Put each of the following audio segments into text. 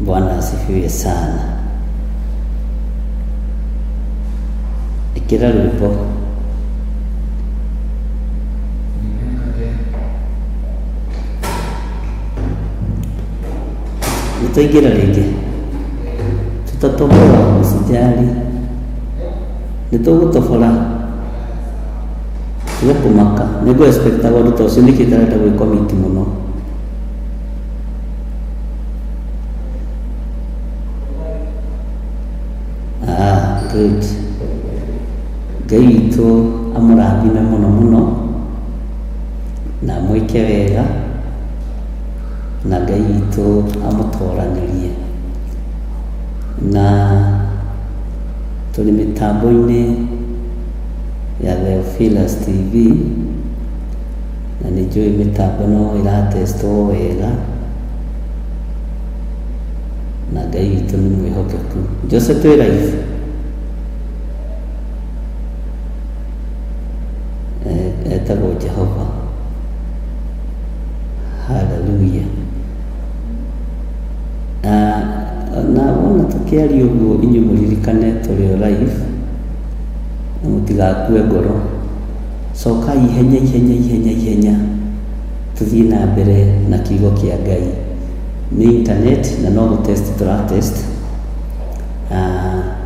Bwana asifiwe sana. Ĩkĩra rwĩmbo. Nĩtwaingĩra rĩngĩ. Tutatobora, usijali. Nĩtũgũtobora. Tiga kũmaka. Nĩngũ expect ũndũ ta ũcio nĩkĩ itarenda gwĩ-commit mũno. Ah, good. Ngai witũ amũrathime mũno mũno na amwĩke wega na Ngai witũ amũtoranĩrie. Na tũrĩ mĩtambo-inĩ ya Theophilus TV na nĩ njũĩ mĩtambo no ĩratestwo wega na Ngai witũ nĩ mwĩhokeku. Jose twĩ live? Etagwo Jehova. Hallelujah. Na wona tũkĩaria ũguo inyuĩ mũririkane tũrĩ o live na mũtigakue ngoro. Cokai ihenya ihenya ihenya ihenya tũthiĩ na mbere na kiugo kĩa Ngai. Nĩ internet na no gũ test tũra test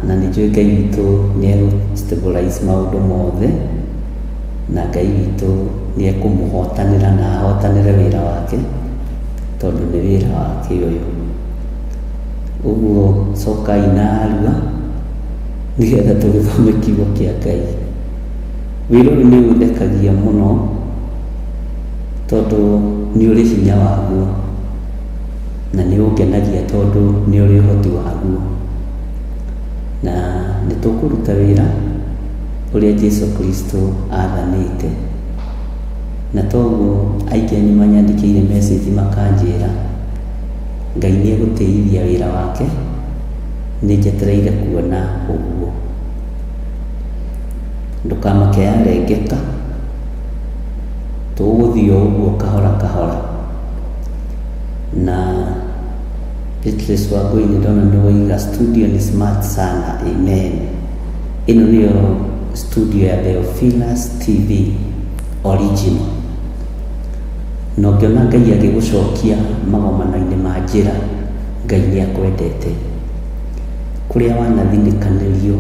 na nĩ njũĩ Ngai witũ nĩ egũ stabilize maũndũ mothe na Ngai witũ nĩ ekũmũhotanĩra na ahotanĩre wĩra wake tondũ nĩ wĩra wake ũyũ. Ũguo cokai narua nĩgetha tũgĩthome kiugo kĩa Ngai. Wĩra ũyũ nĩ ũthekagia mũno tondũ nĩ ũrĩ hinya waguo na nĩ ũngenagia tondũ nĩ ũrĩ ũhoti waguo. Na nĩ tũkũruta wĩra ũrĩa Jesu Kristo athanĩte. Na toguo aingĩ anyu manyandĩkĩire message makanjĩra Ngai nĩ egũtĩithia wĩra wake, nĩ njetereire kuona ũguo. Ndũkamake yarengeka, tũgũthiĩ o ũguo kahora kahora. Na Beatrice Wangui nĩ ndona nĩ waiga studio ni smart sana, amen. Ĩno nĩyo studio ya Theophilus TV original. Na ũngĩona Ngai agĩgũcokia magomano-inĩ ma njĩra, Ngai nĩ akwendete. Kũrĩa wanathinĩkanĩrio,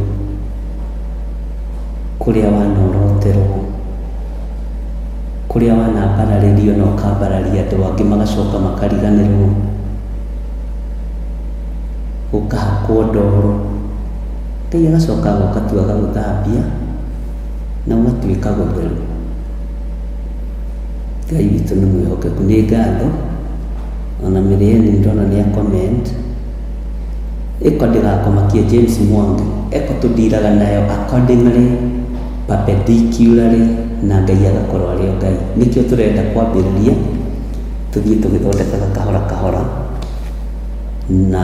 kũrĩa wanoroterwo, kũrĩa wanambararĩrio na ũkambararia andũ angĩ magacoka makariganĩrwo, ũkahakwo ndoro, Ngai agacoka agoka tu agagũthambia na ũgatuĩka gũtheru. Ngai witũ nĩ mwĩhokeku. Nĩ ngatho ona Mĩrĩeni ndona nĩ a comment. Ĩko ndĩgakũmakie James Mwangi. Eko tũndiraga nayo accordingly, perpendicularly na Ngai agakorwo arĩ o Ngai. Nĩkĩo tũrenda kwambĩrĩria tũthiĩ tũgĩthondekaga kahora kahora na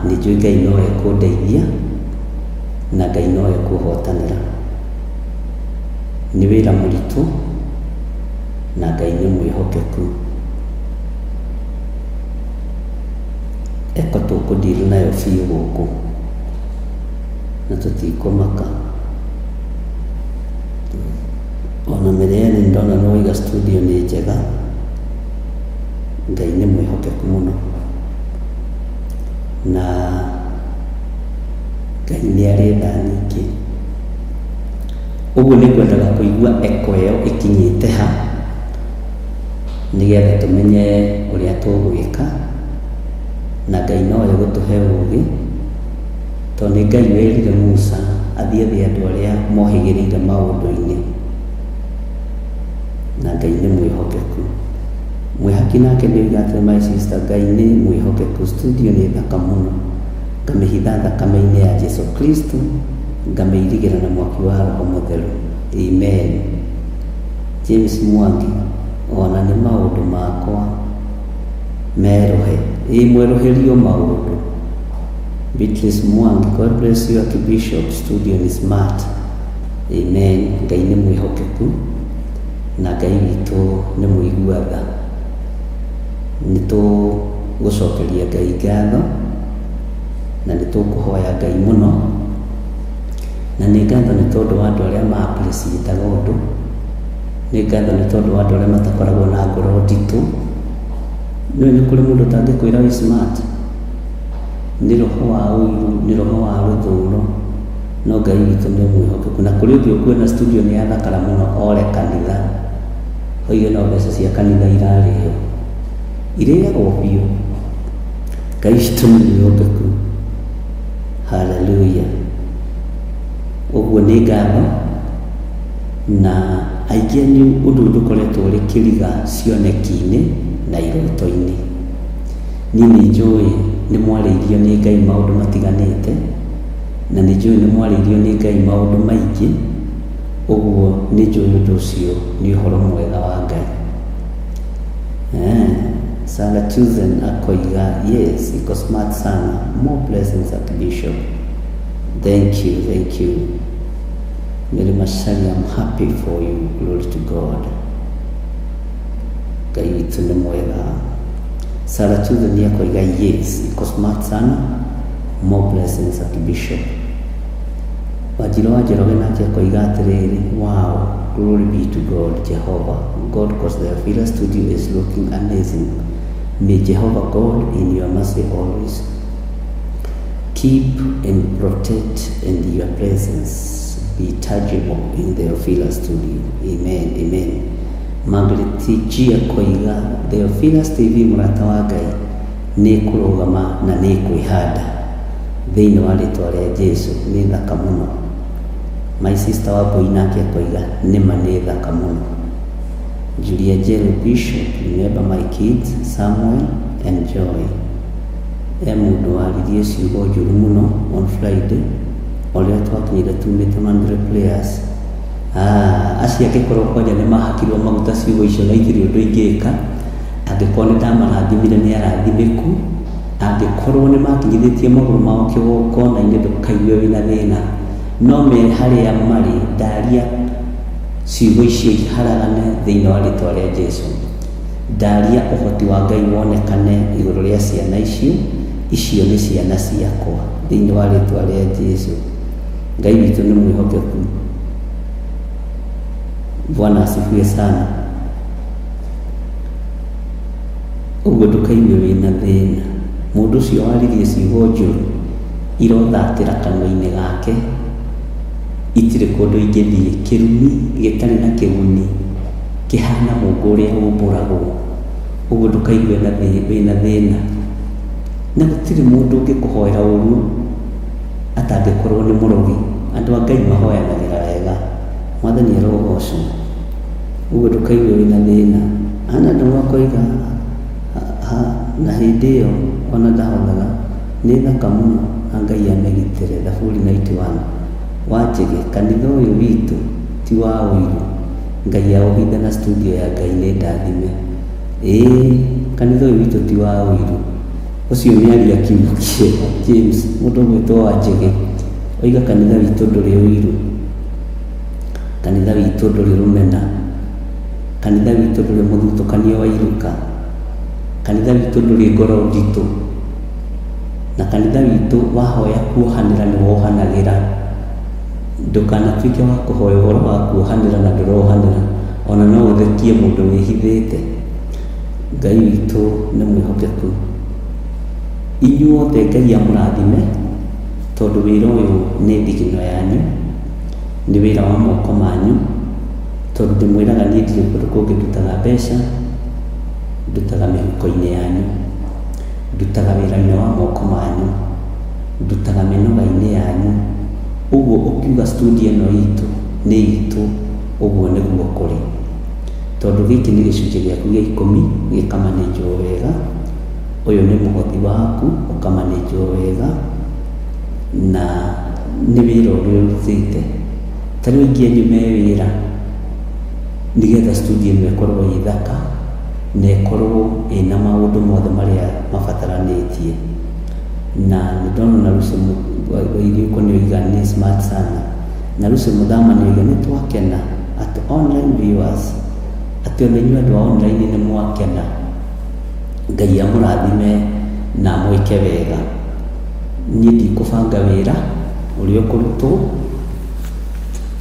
nĩ njũĩ Ngai no ekũndeithia na Ngai no ekũhotanĩra. Nĩ wĩra mũritũ na Ngai nĩ mwĩhokeku. Eko tũkũ deal nayo biũ gũkũ na tũtikũmaka. Ona Mĩrĩeni ndona nĩ waiga studio nĩ njega, Ngai nĩ mwĩhokeku mũno na Ngai nĩ arĩ tha nyingĩ. Ũguo nĩ ngwendaga kũigua echo ĩyo ĩkinyĩte ha, nĩgetha tũmenye ũrĩa tũgwĩka, na Ngai no egũtũhe ũgĩ, tondũ nĩ Ngai werire Musa athiĩ ethe andũ arĩa mohĩgĩrĩire maũndũ-inĩ, na Ngai nĩ mwĩhokeku. Mwĩhaki nake nĩ oiga atĩrĩ, my sister, Ngai nĩ mwĩhokeku, studio nĩ thaka mũno, ngamĩhitha thakame-inĩ ya Jesu Kristo, ngamĩirigĩra na mwaki wa Roho Mũtheru. Amen. James Mwangi, ona nĩ maũndũ makwa merũhe. Ĩ mwerũhĩrio maũndũ. Beatrice Mwangi, God bless you Archbishop, studio ni smart. Amen. Ngai nĩ mwĩhokeku na Ngai witũ nĩ mũigua tha. Nĩ tũgũcokeria Ngai ngatho. Na nĩ tũkũhoya Ngai mũno. Na nĩ ngatho nĩ tondũ wa andũ arĩa ma appreciate ũndũ. Nĩ ngatho nĩ tondũ wa andũ arĩa matakoragwo na ngoro nditũ. Nĩũĩ nĩ kũrĩ mũndũ ũtangĩkwĩra wĩ smart? Nĩ roho wa ũiru, nĩ roho wa rũthũũro, no Ngai witũ nĩ mwĩhokeku. Na kũrĩ ũngĩ ũkuona studio nĩ yathakara mũno ore kanitha, oige no mbeca cia kanitha irarĩo. Irĩagwo biũ. Ngai witũ nĩ mwĩhokeku. Hallelujah. Ũguo nĩ ngatho na aingĩ anyu ũndũ ũyũ ndũkoretwo ũrĩ kĩriga cioneki-inĩ na iroto-inĩ. Niĩ nĩ njũĩ nĩ mwarĩirio nĩ Ngai maũndũ matiganĩte, na nĩ njũĩ nĩ mwarĩirio nĩ Ngai maũndũ maingĩ, ũguo nĩ njũĩ ũndũ ũcio nĩ ũhoro mwega wa Ngai. Sarah Chuzen akoiga, yes, iko smart sana. More blessings Archbishop. Thank you, thank you. Mary Macharia, I'm happy for you. Glory to God. Ngai witũ nĩ mwega. Sarah Chuzen akoiga, yes, iko smart sana. More blessings Archbishop. Wanjirũ wa Njoroge nake akoiga atĩrĩrĩ, wow, glory be to God, Jehovah. God, cause the Villa studio is looking amazing. May Jehovah God in your mercy always keep and protect and your presence be tangible in the Villa studio. Amen, amen. Margaret G akoiga Theophilus TV mũrata wa Ngai nĩ kũrũgama na nĩ kwĩhanda thĩinĩ wa rĩtwa rĩa Jesu. Nĩ thaka mũno. My sister wa Mbui nake akoiga nĩma nĩ thaka mũno. Julia Jero Bishop, remember my kids Samuel and Joy. E mũndũ waririe ciugo njũru mũno on Friday o rĩrĩa twakinyire tumĩte Mandre Players. Acio angĩkorwo kwanja nĩ mahakirwo maguta ciugo icio na itirĩ ũndũ ingĩka, angĩkorwo nĩ ndamarathimire nĩ arathimĩku, angĩkorwo nĩ makinyithĩtie magũrũ mao kĩgongona-inĩ ndũkaigue wĩna thĩna, no me harĩa marĩ ndaria ciugo icio iharagane thĩinĩ wa rĩtwa rĩa Jesu. Ndaria ũhoti wa Ngai wonekane igũrũ rĩa ciana icio, icio nĩ ciana ciakwa thĩinĩ wa rĩtwa rĩa Jesu. Ngai witũ nĩ mwĩhokeku. Bwana asifiwe sana. Ũguo ndũkaigue wĩna thĩna. Mũndũ ũcio waririe ciugo njũru irothatĩra kanua-inĩ gake, itirĩ kũndũ ingĩthiĩ. Kĩrumi gĩtarĩ na kĩguni kĩhana mũũngũ ũrĩa ũmbũragwo. Ũguo ndũkaigue wĩna thĩna. Na gũtirĩ mũndũ ũngĩkũhoera ũru atangĩkorwo nĩ mũrogi. Andũ a Ngai mahoyanagĩra wega. Mwathani arogocwo. Ũguo ndũkaigue wĩna thĩna. Hana Ndung'u akoiga na hĩndĩ ĩyo ona ndahothaga nĩ thaka mũno na Ngai amĩgitĩre. Thaburi 91. Wanjĩge, kanitha ũyũ witũ ti wa ũiru. Ngai aũhithe na studio ya Ngai nĩ ndathime. Ĩĩ, kanitha ũyũ witũ ti wa ũiru. Ũcio nĩ aria kiugo kĩega. James, mũndũ ũgwĩtwo Wanjĩgĩ, oiga kanitha witũ ndũrĩ ũiru. Kanitha witũ ndũrĩ rũmena. Kanitha witũ ndũrĩ mũthutũkanio wa iruka. Kanitha witũ ndũrĩ ngoro nditũ. Na kanitha witũ wahoya kuohanĩra nĩ wohanagĩra. Ndũkanatuĩke wa kũhoya ũhoro wa kuohanĩra na ndũrohanĩra. Ona no ũthekie mũndũ wĩhithĩte. Ngai witũ nĩ mwĩhokeku. Inyuothe Ngai amũrathime tondũ wĩra ũyũ nĩ thigino yanyu, nĩ wĩra wa moko manyu, tondũ ndĩmwĩraga niĩ ndirĩ kũndũ kũngĩ ndutaga mbeca, ndutaga mĩhuko-inĩ yanyu, ndutaga wĩra-inĩ wa moko manyu, ndutaga mĩnoga-inĩ yanyu. Ũguo ũkiuga studio ĩno itũ nĩ itũ, ũguo nĩguo kũrĩ. Tondũ gĩkĩ nĩ gĩcunjĩ gĩaku gĩa ikũmi gĩkamanĩnjwo wega, ũyũ nĩ mũhothi waku ũkamanĩnjwo wega, na nĩ wĩra ũrĩa ũrutĩte. Ta rĩu aingĩ anyu me wĩra nĩgetha studio ĩno ĩkorwo ĩ thaka na ĩkorwo ĩna maũndũ mothe marĩa mabataranĩtie. Na nĩ ndona ona Lucy Wairiũkũ nĩ oiga nĩ smart sana. Na Lucy Mũthama nĩ oiga nĩ twakena atĩ online viewers, atĩ ona inyuĩ andũ a online nĩ mwakena. Ngai amũrathime na amwĩke wega. Niĩ ndikũbanga wĩra ũrĩa ũkũrutwo,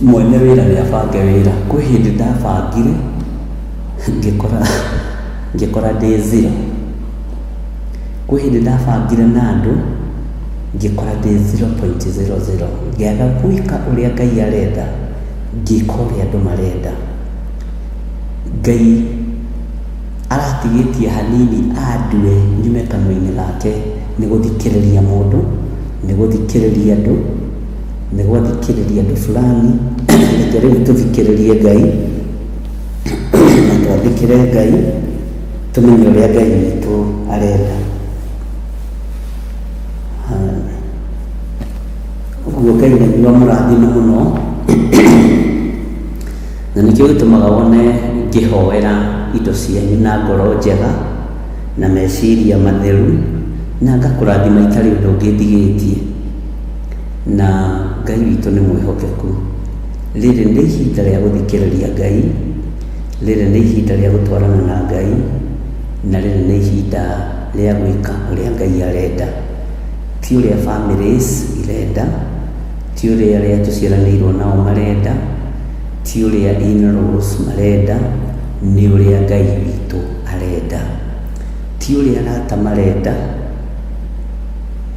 mwene wĩra nĩ abange wĩra. Kwĩ hĩndĩ ndabangire ngĩkora ngĩkora ndĩ zero. Kwĩ hĩndĩ ndabangire na andũ ngĩkora ndĩ 0.00. Ngĩaga gwĩka ũrĩa Ngai arenda, ngĩka ũrĩa andũ marenda. Ngai aratigĩtie hanini andue nyume kanua-inĩ gake nĩ gũthikĩrĩria mũndũ, nĩ gũthikĩrĩria andũ, nĩ gwathikĩrĩria andũ fulani. Reke rĩu tũthikĩrĩrie Ngai na twathĩkĩre Ngai, tũmenye ũrĩa Ngai witũ arenda. Ũguo Ngai wanyu amũrathime mũno, na nĩkĩo gĩtũmaga wone ngĩhoera indo cianyu na ngoro njega na meciria matheru, na ngakũrathima itarĩ ũndũ ũngĩ ndigĩtie. Na Ngai witũ nĩ mwĩhokeku. Rĩrĩ nĩ ihinda rĩa gũthikĩrĩria Ngai, rĩrĩ nĩ ihinda rĩa gũtwarana na Ngai, na rĩrĩ nĩ ihinda rĩa gwĩka ũrĩa Ngai arenda. Ti ũrĩa families irenda, ti ũrĩa arĩa tũciaranĩirwo nao marenda, ti ũrĩa in-laws marenda, nĩ ũrĩa Ngai witũ arenda. Ti ũrĩa arata marenda,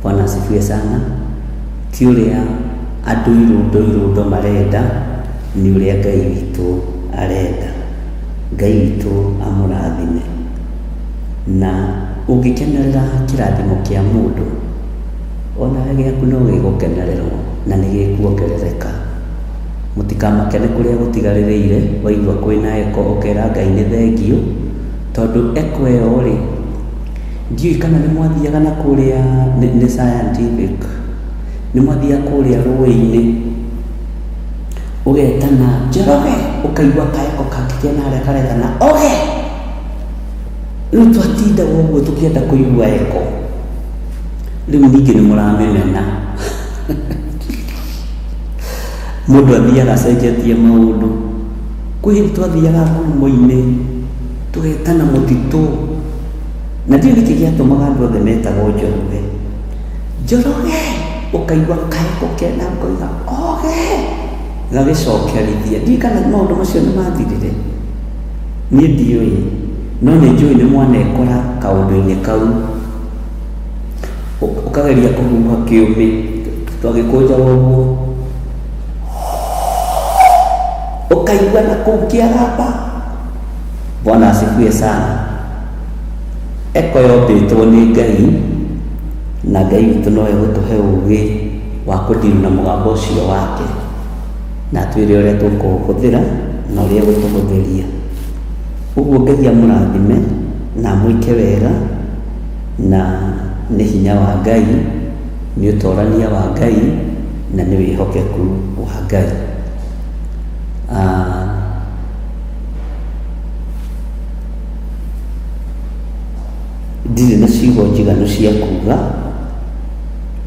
Bwana asifiwe sana, ti ũrĩa andũ irũndo irũndo marenda, nĩ ũrĩa Ngai witũ arenda. Ngai witũ amũrathime. Na ũngĩkenerera kĩrathimo kĩa mũndũ, onawe gĩaku no gĩgũkenererwo na nĩ gĩkuongerereka. Mũtikamake nĩ kũrĩa gũtigarĩrĩire, waigua kwĩna echo ũkera Ngai nĩ thengiũ, tondũ echo ĩyo rĩ, ndiũĩ kana nĩ mwathiaga na kũrĩa, nĩ scientific, nĩ mwathiaga kũrĩa rũĩ-inĩ, ũgetana Njoroge, ũkaigua ka echo kangĩ kena harĩa karetana oge. Rĩu twatindaga ũguo tũkĩenda kũigua echo, rĩu ningĩ nĩ mũramĩmena. Mũndũ athiaga acenjetie maũndũ. Kwĩ hĩndĩ twathiaga ngurumo-inĩ, tũgetana mũtitũ, na ndiũĩ nĩkĩ gĩatũmaga andũ othe metagwo Njoroge. Njoroge! Ũkaigua kaeko kena ngoiga oge! Gagĩcokerithia. Ndiũĩ kana maũndũ macio nĩ mathirire. Niĩ ndiũĩ, no nĩ njũĩ nĩ mwanekora kaũndũ-inĩ kau. Ũkageria kũhuha kĩũmĩ, twagĩkũnjaga ũguo, ũkaigua na kũu kĩaramba. Bwana asifiwe sana. Echo yombĩtwo nĩ Ngai, na Ngai witũ no egũtũhe ũgĩ wa kũ deal na mũgambo ũcio wake, na atwĩre ũrĩa tũkũũhũthĩra na ũrĩa egũtũhũthĩria. Ũguo Ngai amũrathime na amwĩke wega, na nĩ hinya wa Ngai, nĩ ũtorania wa Ngai, na nĩ wĩhokeku wa Ngai. Ndirĩ na ciugo njiganu cia kuga,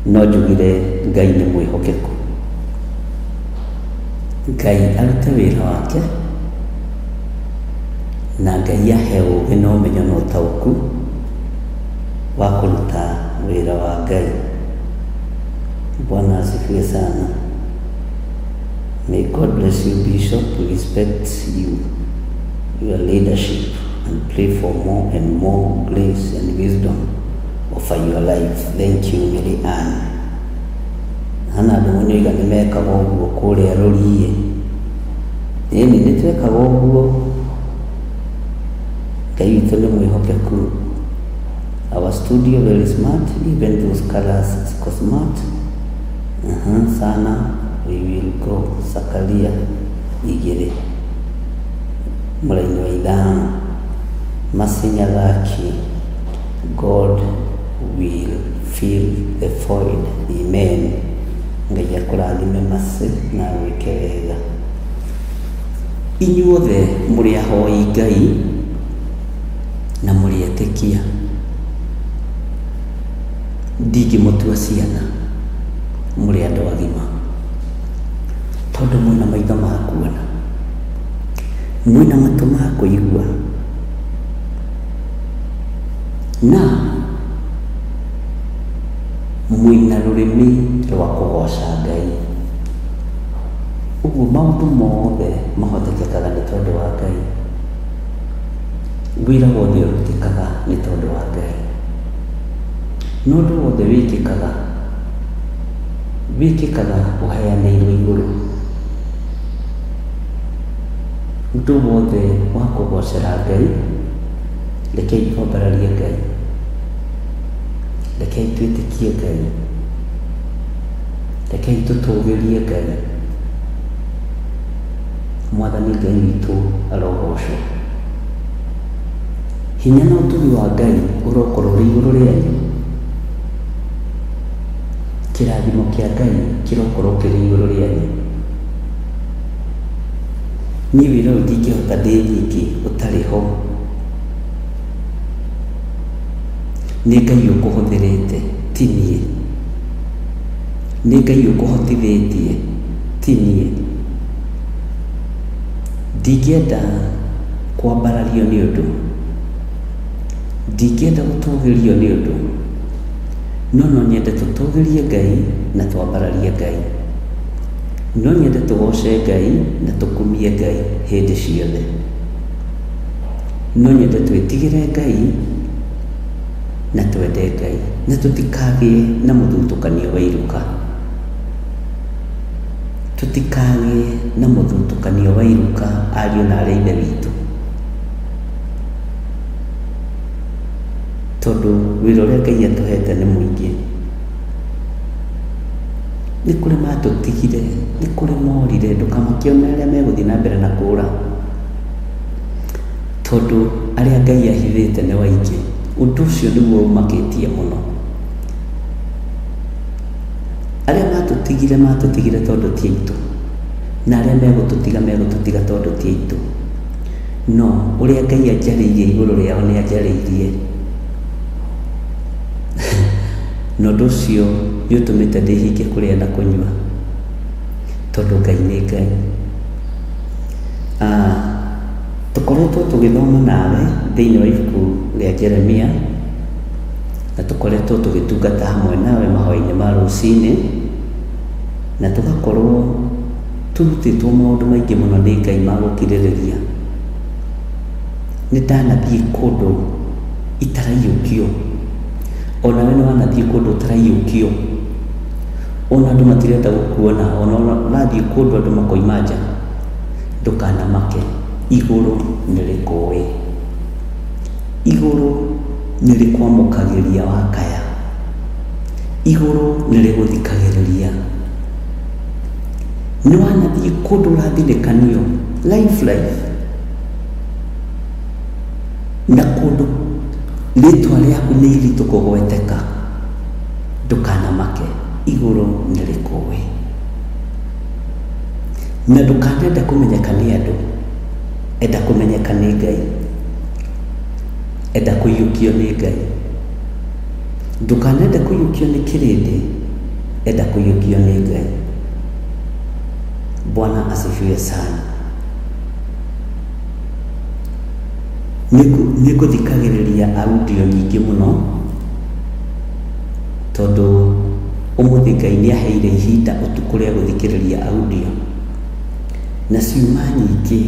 no njugire Ngai nĩ mwĩhokeku. Ngai arute wĩra wake, na Ngai ahe ũgĩ na ũmenyo na ũtaũku wa kũruta wĩra wa Ngai. Bwana asifiwe sana. May God bless you, Bishop. We respect you, your leadership, and pray for more and more grace and wisdom over your life. Thank you, Mary Ann. Hana andũ mũnyoiga nĩ mekaga ũguo kũrĩa rũriĩ. Ĩni nĩ twekaga ũguo. Ngai witũ nĩ mwĩhokeku. Our studio very smart, even those colors ziko smart. Sana, we will go Sakaria 2 mũraini wa 5. Masinyagaki, God will fill the void. Amen. Ngai akũrathime Mercy na agwĩke wega. Inyuothe mũrĩ ahoi Ngai na mũrĩ etĩkia. Ndingĩmũtua ciana, mũrĩ andũ agima, tondũ mwĩna maitho ma kuona, mwĩna matũ ma kũigua, na Mwĩna rũrĩmĩ rwa kũgoca Ngai. Ũguo maũndũ mothe mahotekekaga nĩ tondũ wa Ngai. Wĩra wothe ũrutĩkaga nĩ tondũ wa Ngai. Na ũndũ wothe wĩkĩkaga, wĩkĩkaga ũheanĩirwo igũrũ. Ũndũ wothe wa kũgocera Ngai, rekei twambararie Ngai. Rekei twĩtĩkie Ngai. Rekei tũtũgĩrie Ngai. Mwathani Ngai witũ arogocwo. Hinya na ũtugi wa Ngai ũrokorwo ũrĩ igũrũ rĩanyu. Kĩrathimo kĩa Ngai kĩrokorwo kĩrĩ igũrũ rĩanyu. Niĩ wĩra ũyũ ndingĩhota ndĩ nyiki ũtarĩ ho. Nĩ Ngai ũkũhũthĩrĩte ti niĩ. Nĩ Ngai ũkũhotithĩtie ti niĩ. Ndingĩenda kwambarario nĩ ũndũ, ndingĩenda gũtũgĩrio nĩ ũndũ, no no nyende tũtũgĩrie Ngai na twambararie Ngai. No nyende tũgoce Ngai na tũkumie Ngai hĩndĩ ciothe. No nyende twĩtigĩre Ngai na twende Ngai na tũtikagĩe na mũthutũkanio wa iruka. Tũtikagĩe na mũthutũkanio wa iruka ariũ na aarĩ a Ithe witũ. Tondũ wĩra ũrĩa Ngai atũhete nĩ mũingĩ. Nĩ kũrĩ matũtigire, nĩ kũrĩ morire, ndũkamake ona arĩa megũthiĩ na mbere na kũra. Tondũ arĩa Ngai ahithĩte nĩ aingĩ. Ũndũ ũcio nĩguo ũmakĩtie mũno. Arĩa matũtigire matũtigire tondũ ti aitũ, na arĩa megũtũtiga megũtũtiga tondũ ti aitũ. No ũrĩa Ngai anjarĩirie igũrũ rĩao nĩ anjarĩirie. Na ũndũ ũcio nĩ ũtũmĩte ndĩhinge kũrĩa na kũnyua, tondũ Ngai nĩ Ngai. Tũkoretwo tũgĩthoma nawe thĩinĩ wa ibuku rĩa Jeremia, na tũkoretwo tũgĩtungata hamwe nawe mahoya-inĩ ma rũcinĩ, na tũgakorwo tũrutĩtwo maũndũ maingĩ mũno nĩ Ngai ma gũkirĩrĩria. Nĩ ndanathiĩ kũndũ itaraiyũkio, onawe nĩ wanathiĩ kũndũ ũtaraiyũkio, ona andũ matirenda gũkuona, ona ũrathiĩ kũndũ andũ makoima nja, ndũkanamake, igũrũ nĩ rĩkũĩ. Igũrũ nĩ rĩkwamũkagĩria wakaya. Igũrũ nĩ rĩgũthikagĩrĩria. Nĩ wanathiĩ kũndũ ũrathinĩkanio life life na kũndũ rĩtwa rĩaku nĩ iritũ kũgweteka, ndũkanamake, igũrũ nĩ rĩkũĩ. Na ndũkanende kũmenyeka nĩ andũ, enda kũmenyeka nĩ Ngai. Enda kũiyũkio nĩ Ngai. Ndũkanende kũiyũkio nĩ kĩrĩndĩ, enda kũiyũkio nĩ Ngai. Bwana asifiwe sana. Nĩngũthikagĩrĩria audio nyingĩ mũno, tondũ ũmũthĩ Ngai nĩaheire ihinda ũtukũ rĩa gũthikĩrĩria audio, na ciuma nyingĩ.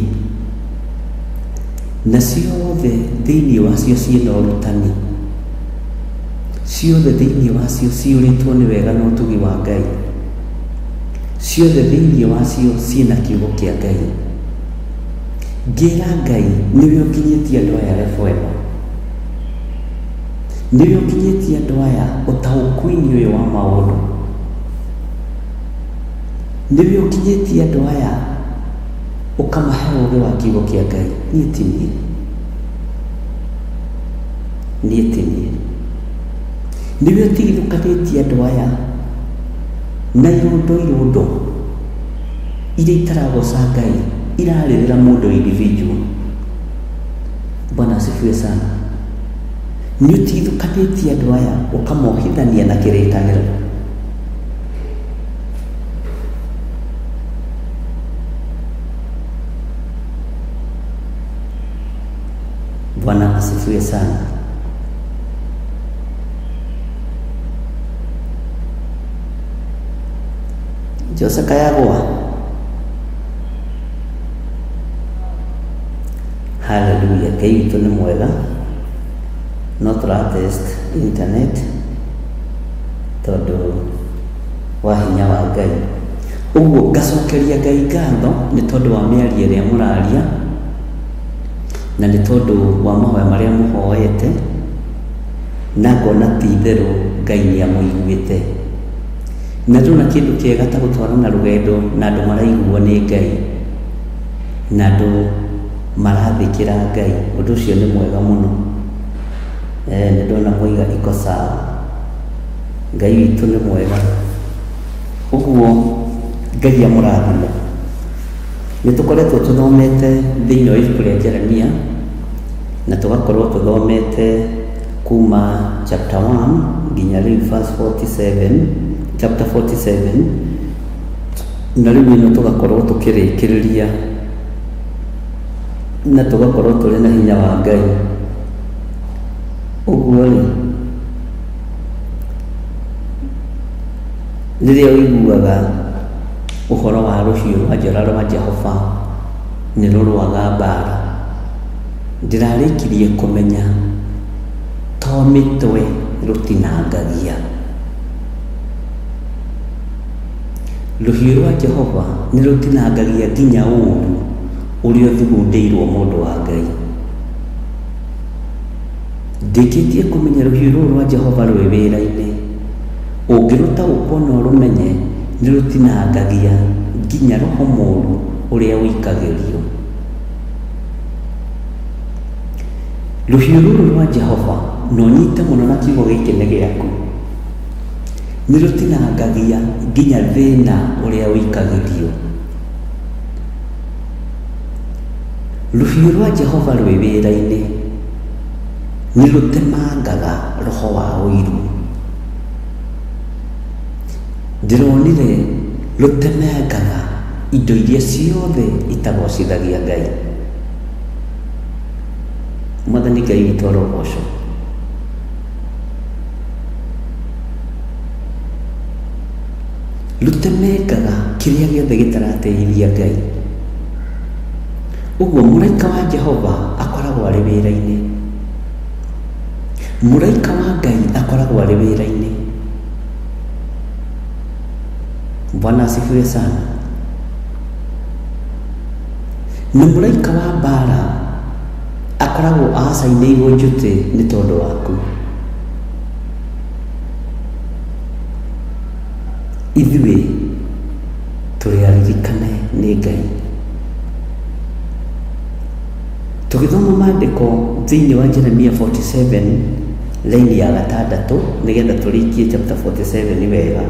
Na ciothe thĩinĩ wacio ciĩna ũrutani, ciothe thĩinĩ wacio ciyũrĩtwo nĩ wega na ũtugi wa Ngai, ciothe thĩinĩ wacio ciĩna kiugo kĩa Ngai. Ngĩra Ngai nĩwe ũkinyĩtie andũ aya level ĩno, nĩwe ũkinyĩtie andũ aya ũtaũku-inĩ ũyũ wa maũndũ, nĩwe ũkinyĩtie andũ aya ũkamahe ũũgĩ wa kiugo kĩa Ngai. Niĩ ti niĩ, niĩ ti niĩ. Nĩwe ũtigithũkanĩtie andũ aya na irũndo irũndo iria itaragoca Ngai, irarĩrĩra mũndũ individual. Bwana asifiwe sana. Nĩ ũtigithũkanĩtie andũ aya ũkamohithania na kĩrĩkanĩro. Bwana asifiwe sana. Jose Kayagwa. Hallelujah. Ngai witũ nĩ mwega. No tũra test internet tondũ wa hinya wa Ngai. Ũguo ngacokeria Ngai ngatho nĩ tondũ wa mĩario ĩrĩa mũraria na nĩ tondũ wa mahoya marĩa mũhoete na ngona ti itherũ Ngai nĩ amũiguĩte. Na ndona kĩndũ kĩega ta gũtwarana rũgendo na andũ maraiguo nĩ Ngai na andũ marathĩkĩra Ngai, ũndũ ũcio nĩ mwega mũno. Nĩ ndona mwaiga iko sawa. Ngai witũ nĩ mwega. Ũguo Ngai amũrathime. Nĩ tũkoretwo tũthomete thĩinĩ wa ibuku rĩa Jeremia na tũgakorwo tũthomete kuma chapter 1 nginya rĩu verse 47, chapter 47, na rĩu ĩno tũgakorwo tũkĩrĩkĩrĩria na tũgakorwo tũrĩ na hinya wa Ngai. Ũguo rĩ, rĩrĩa ũiguaga ũhoro wa rũhiũ rwa njora rwa Jehova nĩ rũrũaga mbara, ndĩrarĩkirie kũmenya to mĩtwe rũtinangagia. Rũhiũ rwa Jehova nĩ rũtinangagia nginya ũũru ũrĩa ũthugundĩirwo mũndũ wa Ngai. Ndĩkĩtie kũmenya rũhiũ rũrũ rwa Jehova rwĩ wĩra-inĩ. Ũngĩrũtaũkwo na ũrũmenye, nĩ rũtinangagia nginya roho mũũru ũrĩa ũikagĩrio. Rũhiũ rũrũ rwa Jehova, na ũnyite mũno na kiugo gĩkĩ nĩ gĩaku, nĩ rũtinangagia nginya thĩna ũrĩa ũikagĩrio. Rũhiũ rwa Jehova rwĩ wĩra-inĩ, nĩ rũtemangaga roho wa ũiru. Ndĩronire rũtemangaga indo iria ciothe itagocithagia Ngai. Mwathani Ngai witũ arogocwo. Rũtemengaga kĩrĩa gĩothe gĩtarateithia Ngai. Ũguo mũraika wa Jehova akoragwo arĩ wĩra-inĩ. Mũraika wa Ngai akoragwo arĩ wĩra-inĩ. Bwana asifiwe sana. Na mũraika wa mbara akoragwo acainĩirwo njũtĩ nĩ tondũ waku. Ithuĩ tũrĩ aririkane nĩ Ngai. Tũgĩthoma maandĩko thĩinĩ wa Jeremia 47 raini ya gatandatũ nĩgetha tũrĩkie chapter 47 wega.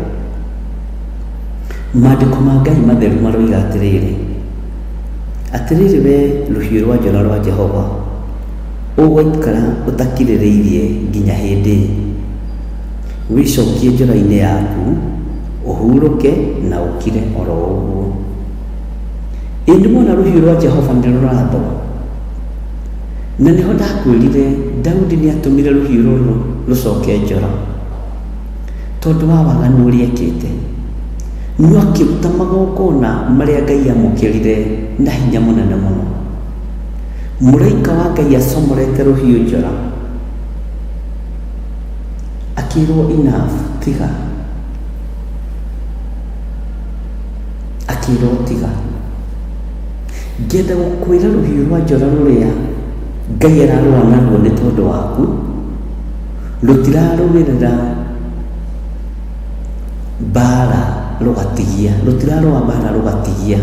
Maandĩko ma Ngai matheru maroiga atĩrĩrĩ, atĩrĩrĩ we rũhiũ rwa njora rwa Jehova, ũgũikara ũtakirĩrĩirie nginya hĩndĩ ĩ? Wĩcokie njora-inĩ yaku, ũhurũke na ũkire oro ũguo. Ĩ nĩwona rũhiũ rwa Jehova nĩ rũrathũa? Na nĩho ndakwĩrire Daudi nĩ atũmire rũhiũ rũrũ rũcoke njora tondũ wa waganu ũrĩa ekĩte. No akĩruta magongona marĩa Ngai amũkĩrire na hinya mũnene mũno. Mũraika wa Ngai acomorete rũhiũ njora akĩrwo enough, tiga. Akĩrwo tiga. Ngĩenda gũkwĩra rũhiũ rwa njora rũrĩa Ngai ararũa naruo nĩ tondũ waku, rũtirarũĩrĩra mbara rũgatigia, rũtirarũa mbara rũgatigia.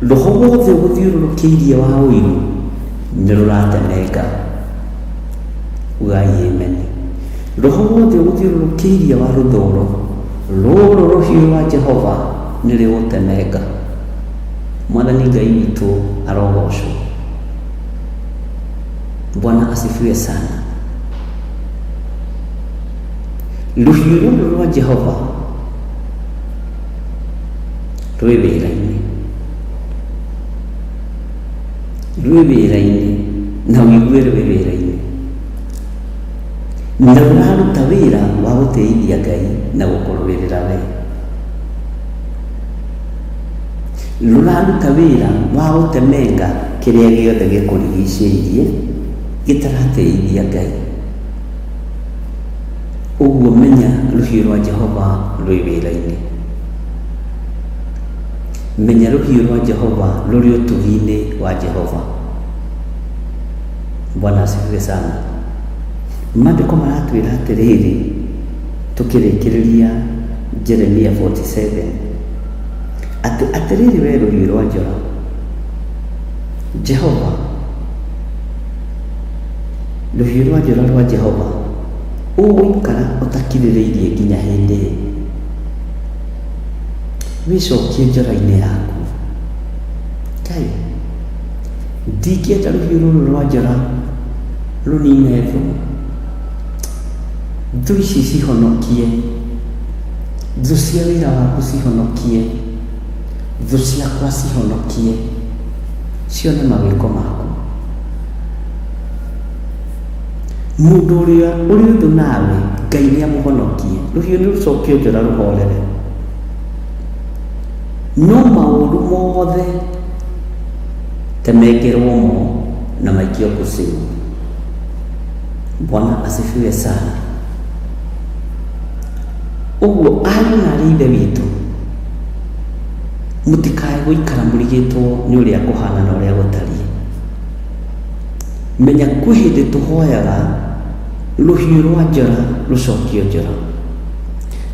Roho wothe ũgũthiũrũrũkĩirie wa ũiru nĩ rũratemenga. Ugai amen. Roho wothe ũgũthiũrũrũkĩirie wa rũthũũro, rũrũ rũhiũ rwa Jehova nĩ rĩgũtemenga. Mwathani Ngai witũ arogocwo. Bwana asifiwe sana. Rũhiũ rũrũ rwa Jehova rwĩ wĩra-inĩ, rwĩ wĩra-inĩ na ũigue rwĩ wĩra-inĩ, na rũraruta wĩra wa gũtĩithia Ngai na gũkũrũĩrĩra we. Rũraruta wĩra wa gũtemenga kĩrĩa gĩothe gĩkũrigicĩirie gĩtaratĩithia Ngai. Ũguo menya rũhiũ rwa Jehova rwĩ wĩra-inĩ. Menya rũhiũ rwa Jehova rũrĩ ũtugi-inĩ wa Jehova. Bwana asifiwe sana. Maandĩko maratwĩra atĩrĩrĩ, tũkĩrĩkĩrĩria Jeremia 47, atĩ atĩrĩrĩ we rũhiũ rwa njora, Jehova, rũhiũ rwa njora rwa Jehova, ũgũikara ũtakirĩrĩirie nginya hĩndĩ ĩ? Wĩcokie njora-inĩ yaku. Ngai, ndingĩenda rũhiũ rũrũ rwa njora rũnine thũ. Thũ ici cihonokie. Thũ cia wĩra waku cihonokie. Thũ ciakwa cihonokie. Cione mawĩko maku. Mũndũ ũrĩa ũrĩ ũthũ nawe, Ngai nĩ amũhonokie. Rũhiũ nĩ rũcokio njora rũhorere. No maũru mothe temengerwo mo na maikio kuzimu. Bwana asifiwe sana. Ũguo ariũ na arĩ ithe witũ, mũtikae gũikara mũrigĩtwo nĩ ũrĩa kũhana na ũrĩa gũtariĩ. Menya kwĩ hĩndĩ tũhoyaga rũhiũ rwa njora rũcokio njora.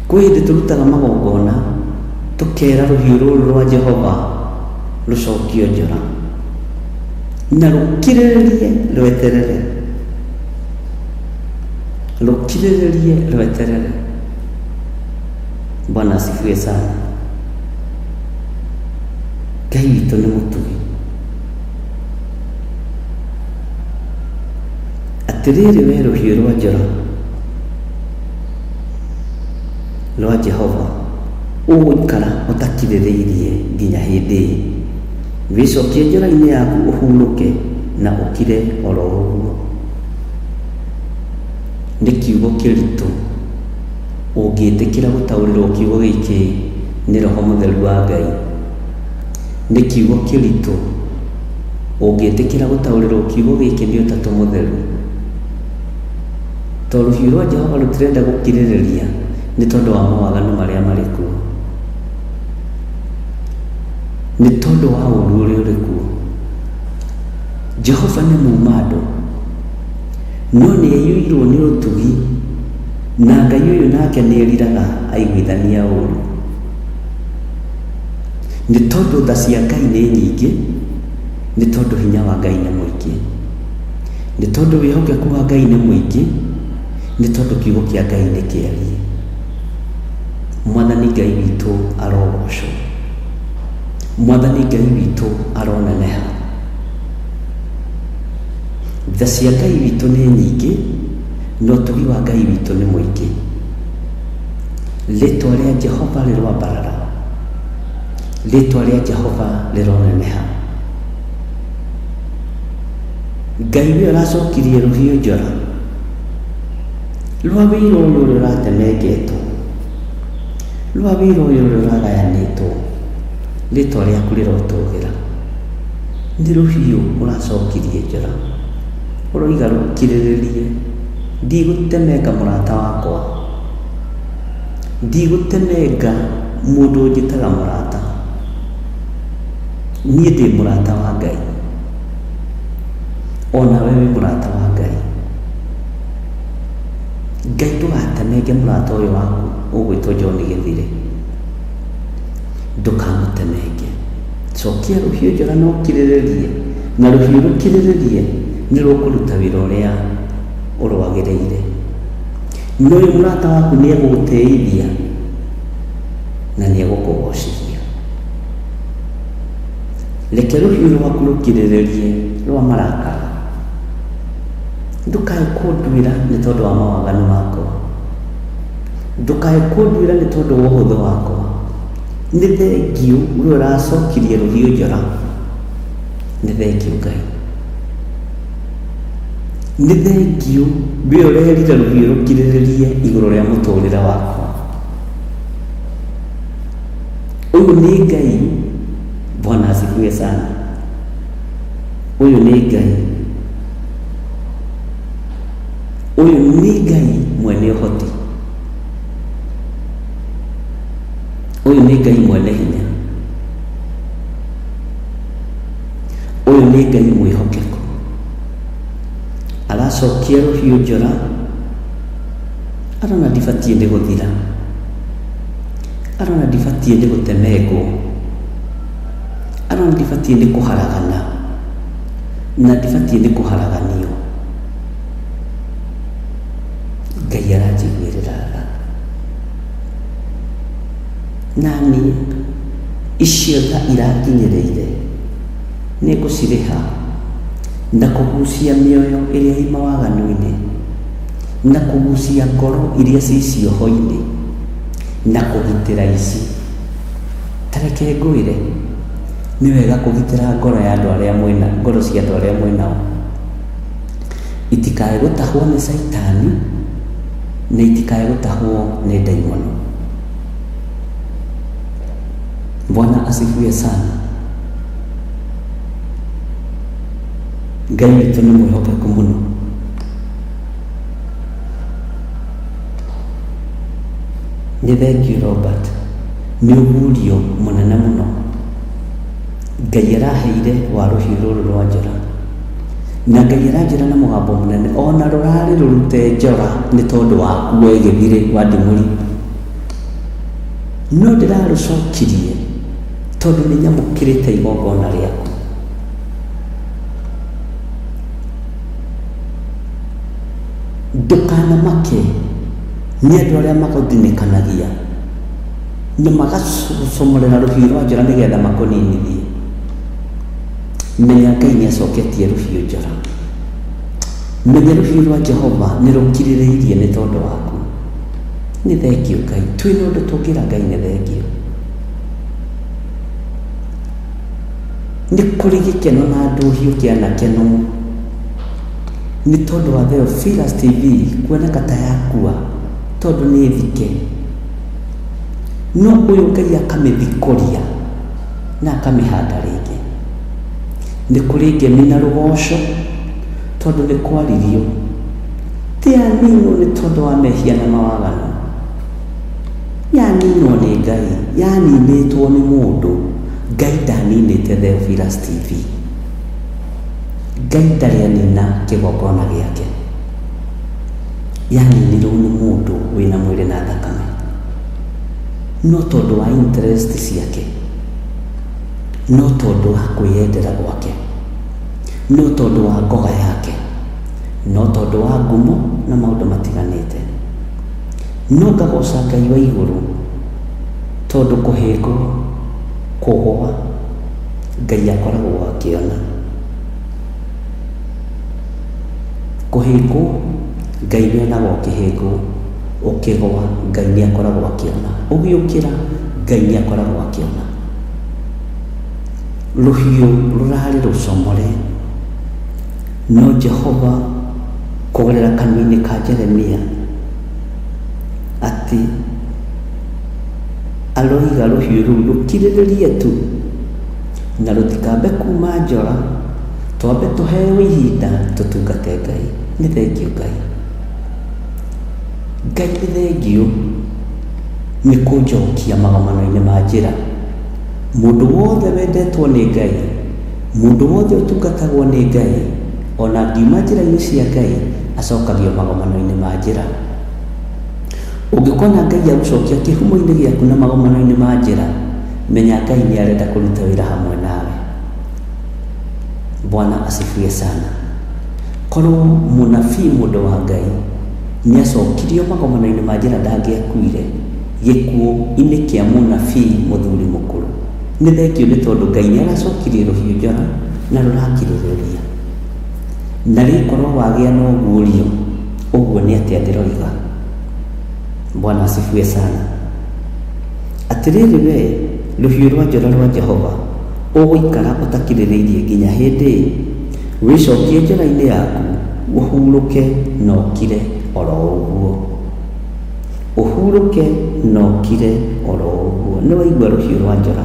Kwĩ hĩndĩ tũrutaga magongona tũkera rũhiũ rũrũ rwa Jehova rũcokio njora. Na rũkirĩrĩrie rweterere. Rũkirĩrĩrie rweterere. Bwana asifiwe sana. Ngai witũ nĩ mũtugi. Atĩrĩrĩ we rũhiũ rwa njora rwa Jehova, ũgũikara ũtakirĩrĩirie nginya hĩndĩ ĩ? Wĩcokie njora-inĩ yaku ũhurũke na ũkire oro ũguo. Nĩ kiugo kĩritũ ũngĩtĩkĩra gũtaũrĩrwo kiugo gĩkĩ nĩ Roho Mũtheru wa Ngai. Nĩ kiugo kĩritũ ũngĩtĩkĩra gũtaũrĩrwo kiugo gĩkĩ nĩ Ũtatũ Mũtheru. Tondũ rũhiũ rwa Jehova rũtirenda gũkirĩrĩria nĩ tondũ wa mawaganu marĩa marĩ kuo. Nĩ tondũ wa ũũru ũrĩa ũrĩ kuo. Jehova nĩ muuma andũ, no nĩ aiyũirwo nĩ ũtugi, na Ngai ũyũ nake nĩ eriraga aiguithania ũũru. Nĩ tondũ tha cia Ngai nĩ nyingĩ, nĩ tondũ hinya wa Ngai nĩ mũingĩ, nĩ tondũ wĩhokeku wa Ngai nĩ mũingĩ, nĩ tondũ kiugo kĩa Ngai nĩ kĩariĩ. Mwathani Ngai witũ arogocwo. Mwathani Ngai witũ aroneneha. Tha cia Ngai witũ nĩ nyingĩ, na ũtugi wa Ngai witũ nĩ mũingĩ. Rĩtwa rĩa Jehova rĩroambarara, rĩtwa rĩa Jehova rĩroneneha. Ngai we ũracokirie rũhiũ njora rwa wĩra ũyũ ũrĩa ũratemengetwo, rwa wĩra ũyũ ũrĩa ũragayanĩtwo, rĩtwa rĩaku rĩrotũgĩra. Nĩ rũhiũ ũracokirie njora, ũroiga rũkirĩrĩrie, ndigũtemenga mũrata wakwa. Ndigũtemenga mũndũ ũnjĩtaga mũrata. Niĩ ndĩ mũrata wa Ngai. O nawe wĩ mũrata wa Ngai. Ngai ndũgatemenge mũrata ũyũ waku ũgwĩtwo John Gĩthire. Ndũkamũtemenge. Cokia rũhiũ njora na ũkirĩrĩrie, na rũhiũ rũkirĩrĩrie nĩ rũkũruta wĩra ũrĩa ũrwagĩrĩire. Na ũyũ mũrata waku nĩ egũgũtĩithia na nĩ egũkũgocithia. Reke rũhiũ rwaku rũkirĩrĩrie rwa marakara. Ndũkae kũnduĩra nĩ tondũ wa mawaganu makwa. Ndũkae kũnduĩra nĩ tondũ wa ũhũthũ wakwa. Nĩ thengiũ we ũracokirie rũhiũ njora. Nĩ thengiũ Ngai. Nĩ thengiũ we ũrerire rũhiũ rũkirĩrĩrie igũrũ rĩa mũtũrĩre wakwa. Ũyũ nĩ Ngai. Bwana. Bwana asifiwe sana. Ũyũ nĩ Ngai, ũyũ nĩ Ngai mwene ũhoti, ũyũ nĩ Ngai mwene hinya, ũyũ nĩ Ngai mwĩhokeku. Aracokia rũhiũ njora, arona ndibatiĩ nĩ gũthira, arona ndibatiĩ nĩ gũtemengwo, arona ndibatiĩ nĩ kũharagana, na ndibatiĩ nĩ kũharaganio. Ngai aranjiguĩrĩra tha. Naniĩ icio tha iranginyĩrĩire nĩ ngũcirĩha na kũgucia mĩoyo ĩrĩa ĩ mawaganu-inĩ, na kũgucia ngoro iria ci cioho-inĩ, na kũgitĩra ici. Ta reke ngwĩre, nĩ wega kũgitĩra ngoro ya andũ arĩa mwĩna, ngoro cia andũ arĩa mwĩnao itikae gũtahwo nĩ caitani na itikae gũtahwo nĩ ndaimono. Bwana asifiwe sana. Ngai witũ nĩ mwĩhokeku mũno. Nĩ thengiũ Robert, nĩ ũgurio mũnene mũno Ngai araheire wa rũhiũ rũrũ rwa njora. Na Ngai aranjĩra na mũgambo mũnene, ona rũrarĩ rũrute njora nĩ tondũ waku we gĩthirĩ wa ndimũri. No ndĩrarũcokirie tondũ nĩ nyamũkĩrĩte igongona rĩaku. Ndũkanamake nĩ andũ arĩa magũthinĩkanagia na magacomorera rũhiũ rwa njora nĩgetha makũninithie. Menya Ngai nĩ acoketie rũhiũ njora. Menya rũhiũ rwa Jehova nĩ rũkirĩrĩirie nĩ tondũ waku. Nĩ thengiũ Ngai, twĩna ũndũ tũngĩra Ngai nĩ thengiũ. Nĩ kũrĩ gĩkeno na ndũhiũ kĩanakenwo nĩ tondũ wa Theophilus TV kuoneka ta yakua tondũ nĩ thike. No ũyũ Ngai akamĩthikũria na akamĩhanda rĩngĩ. Nĩ kũrĩ ngemi na rũgoco tondũ nĩ kwaririo. Ti yaninwo nĩ tondũ wa mehia na mawaganu. Yaninwo nĩ Ngai, yaninĩtwo nĩ mũndũ. Ngai ndaninĩte Theophilus TV. Ngai ndarĩ anina kĩgongona gĩake. Yaninirwo nĩ mũndũ wĩna mwĩrĩ na thakame. No tondũ wa interest ciake, no tondũ wa kwĩyendera gwake, no tondũ wa ngoga yake, no tondũ wa ngumo na maũndũ matiganĩte. No ngagoca Ngai wa igũrũ tondũ kũhĩngwo, kũgwa, Ngai akoragwo akĩona. Kũhĩngwo, Ngai nĩ onaga ũkĩhĩngwo, ũkĩgwa, Ngai nĩ akoragwo akĩona, ũgĩũkĩra, Ngai nĩ akoragwo akĩona. Rũhiũ rũrarĩ rũcomore, no Jehova kũgerera kanua-inĩ ka Jeremia atĩ aroiga rũhiũ rũu rũkirĩrĩrie tu na rũtikambe kuma njora, twambe tũheo ihinda tũtungate Ngai. Nĩ thengiũ Ngai. Ngai nĩ thengiũ nĩ kũnjokia magomano-inĩ ma njĩra. Mũndũ wothe wendetwo nĩ Ngai, mũndũ wothe ũtungatagwo nĩ Ngai, ona angiuma njĩra-inĩ cia Ngai, acokagio magomano-inĩ ma njĩra. Ũngĩkona Ngai agũcokia kĩhumo-inĩ gĩaku na magomano-inĩ ma njĩra, menya Ngai nĩ arenda kũruta wĩra hamwe nawe. Bwana asifiwe sana. Korwo mũnabii mũndũ wa Ngai nĩ acokirio magomano-inĩ ma njĩra ndangĩakuire gĩkuũ-inĩ kĩa mũnabii mũthuri mũkũrũ. Nĩ thengiũ nĩ tondũ Ngai nĩ aracokirie rũhiũ njora na rũrakirĩrĩria. Na rĩkorwo wagĩa na ũguũrio, ũguo nĩ atĩa ndĩroiga? Bwana asifiwe sana. Atĩrĩrĩ wee, rũhiũ rwa njora rwa Jehova, ũgũikara ũtakirĩrĩirie nginya hĩndĩ ĩ? Wĩcokie njora-inĩ yaku, ũhurũke na ũkire o ro ũguo. Ũhurũke na ũkire o ro ũguo. Nĩ waigua rũhiũ rwa njora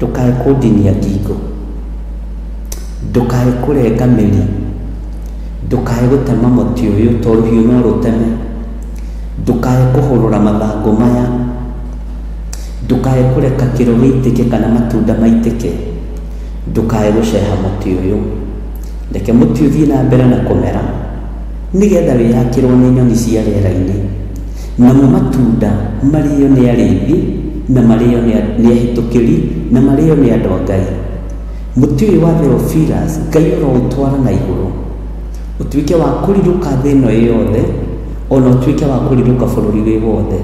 Ndũkae kũndinia ngingo, ndũkae kũrenga mĩri, ndũkae gũtema mũtĩ ũyũ to rũhiũ no rũteme, ndũkae kũhũrũra mathangũ maya, ndũkae kũreka kĩro gĩitĩke kana matunda maitĩke, ndũkae gũceha mũtĩ ũyũ. Reke mũtĩ ũthiĩ na mbere na kũmera, nĩgetha wĩyakĩrwo nĩ nyoni cia rĩera-inĩ, namo matunda marĩo nĩ arĩithi, na marĩo nĩ ahĩtũkĩri, na marĩo nĩ andũ a Ngai. Mũtĩ ũyũ wa Theophilus, Ngai ũroũtwara na igũrũ, ũtuĩke wa kũrirũka thĩ ĩno ĩ yothe, ona ũtuĩke wa kũrirũka bũrũri wĩ wothe,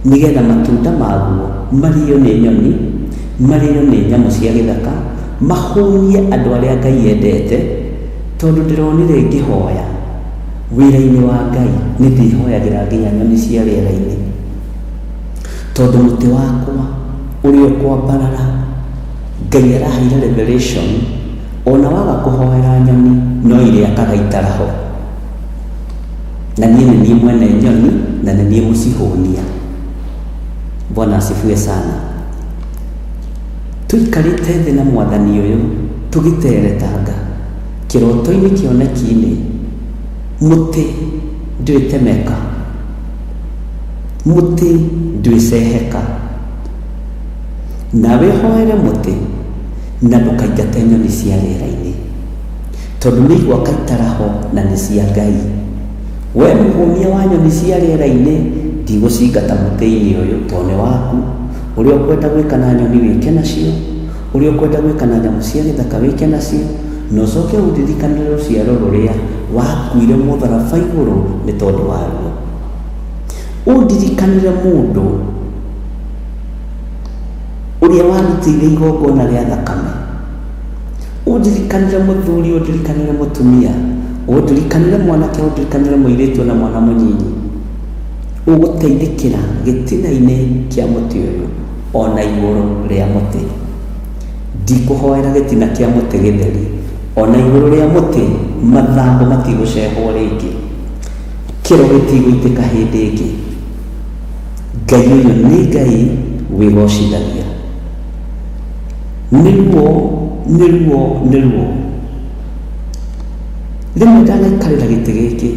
nĩgetha matunda maguo marĩo nĩ nyoni, marĩo nĩ nyamũ cia gĩthaka, mahũnie andũ arĩa Ngai endete, tondũ ndĩronire ngĩhoya wĩra-inĩ wa Ngai, nĩ ndĩhoyagĩra nginya nyoni cia rĩera-inĩ, tondũ mũtĩ wakwa ũrĩa ũkwambarara, Ngai araheire revelation, ona waga kũhoera nyoni, no irĩakaga itara ho. Na niĩ nĩ niĩ mwene nyoni, na nĩ niĩ mũcihũnia. Bwana asifiwe sana. Tũikarĩte thĩ na mwathani ũyũ, tũgĩteretanga, kĩroto-inĩ kĩoneki-inĩ, mũtĩ ndwĩtemeka, mũtĩ ndwĩceheka. Nawe hoere mũtĩ, na ndũkaingate nyoni cia rĩera-inĩ, tondũ nĩ igwaka itara ho na nĩ cia Ngai. We mũhũnia wa nyoni cia rĩera-inĩ, ndigũcingata mũtĩ-inĩ ũyũ tondũ nĩ waku. Ũrĩa ũkwenda gwĩka na nyoni wĩke nacio, ũrĩa ũkwenda gwĩka na nyamũ cia gĩthaka wĩke nacio, na ũcoke ũndirikanĩre rũciaro rũrĩa wakuire mũtharaba igũrũ nĩ tondũ waruo. Ũndirikanĩre mũndũ ũrĩa warutĩire igongona rĩa thakame. Ũndirikanĩre mũthuri, ũndirikanĩre mũtumia, ũndirikanĩre mwanake, ũndirikanĩre mũirĩtu na mwana mũnyinyi. Ũgũteithĩkĩra gĩtina-inĩ kĩa mũtĩ ũyũ ona igũrũ rĩa mũtĩ. Ndikũhoera gĩtina kĩa mũtĩ gĩtheri, ona igũrũ rĩa mũtĩ mathangũ matigũcehwo rĩngĩ, kĩro gĩtigũitĩka hĩndĩ ĩngĩ. Ngai ũyũ nĩ Ngai wĩgocithagia. Nĩ ruo, nĩ ruo, nĩ ruo. Rĩmwe ndanaikarĩra gĩtĩ gĩkĩ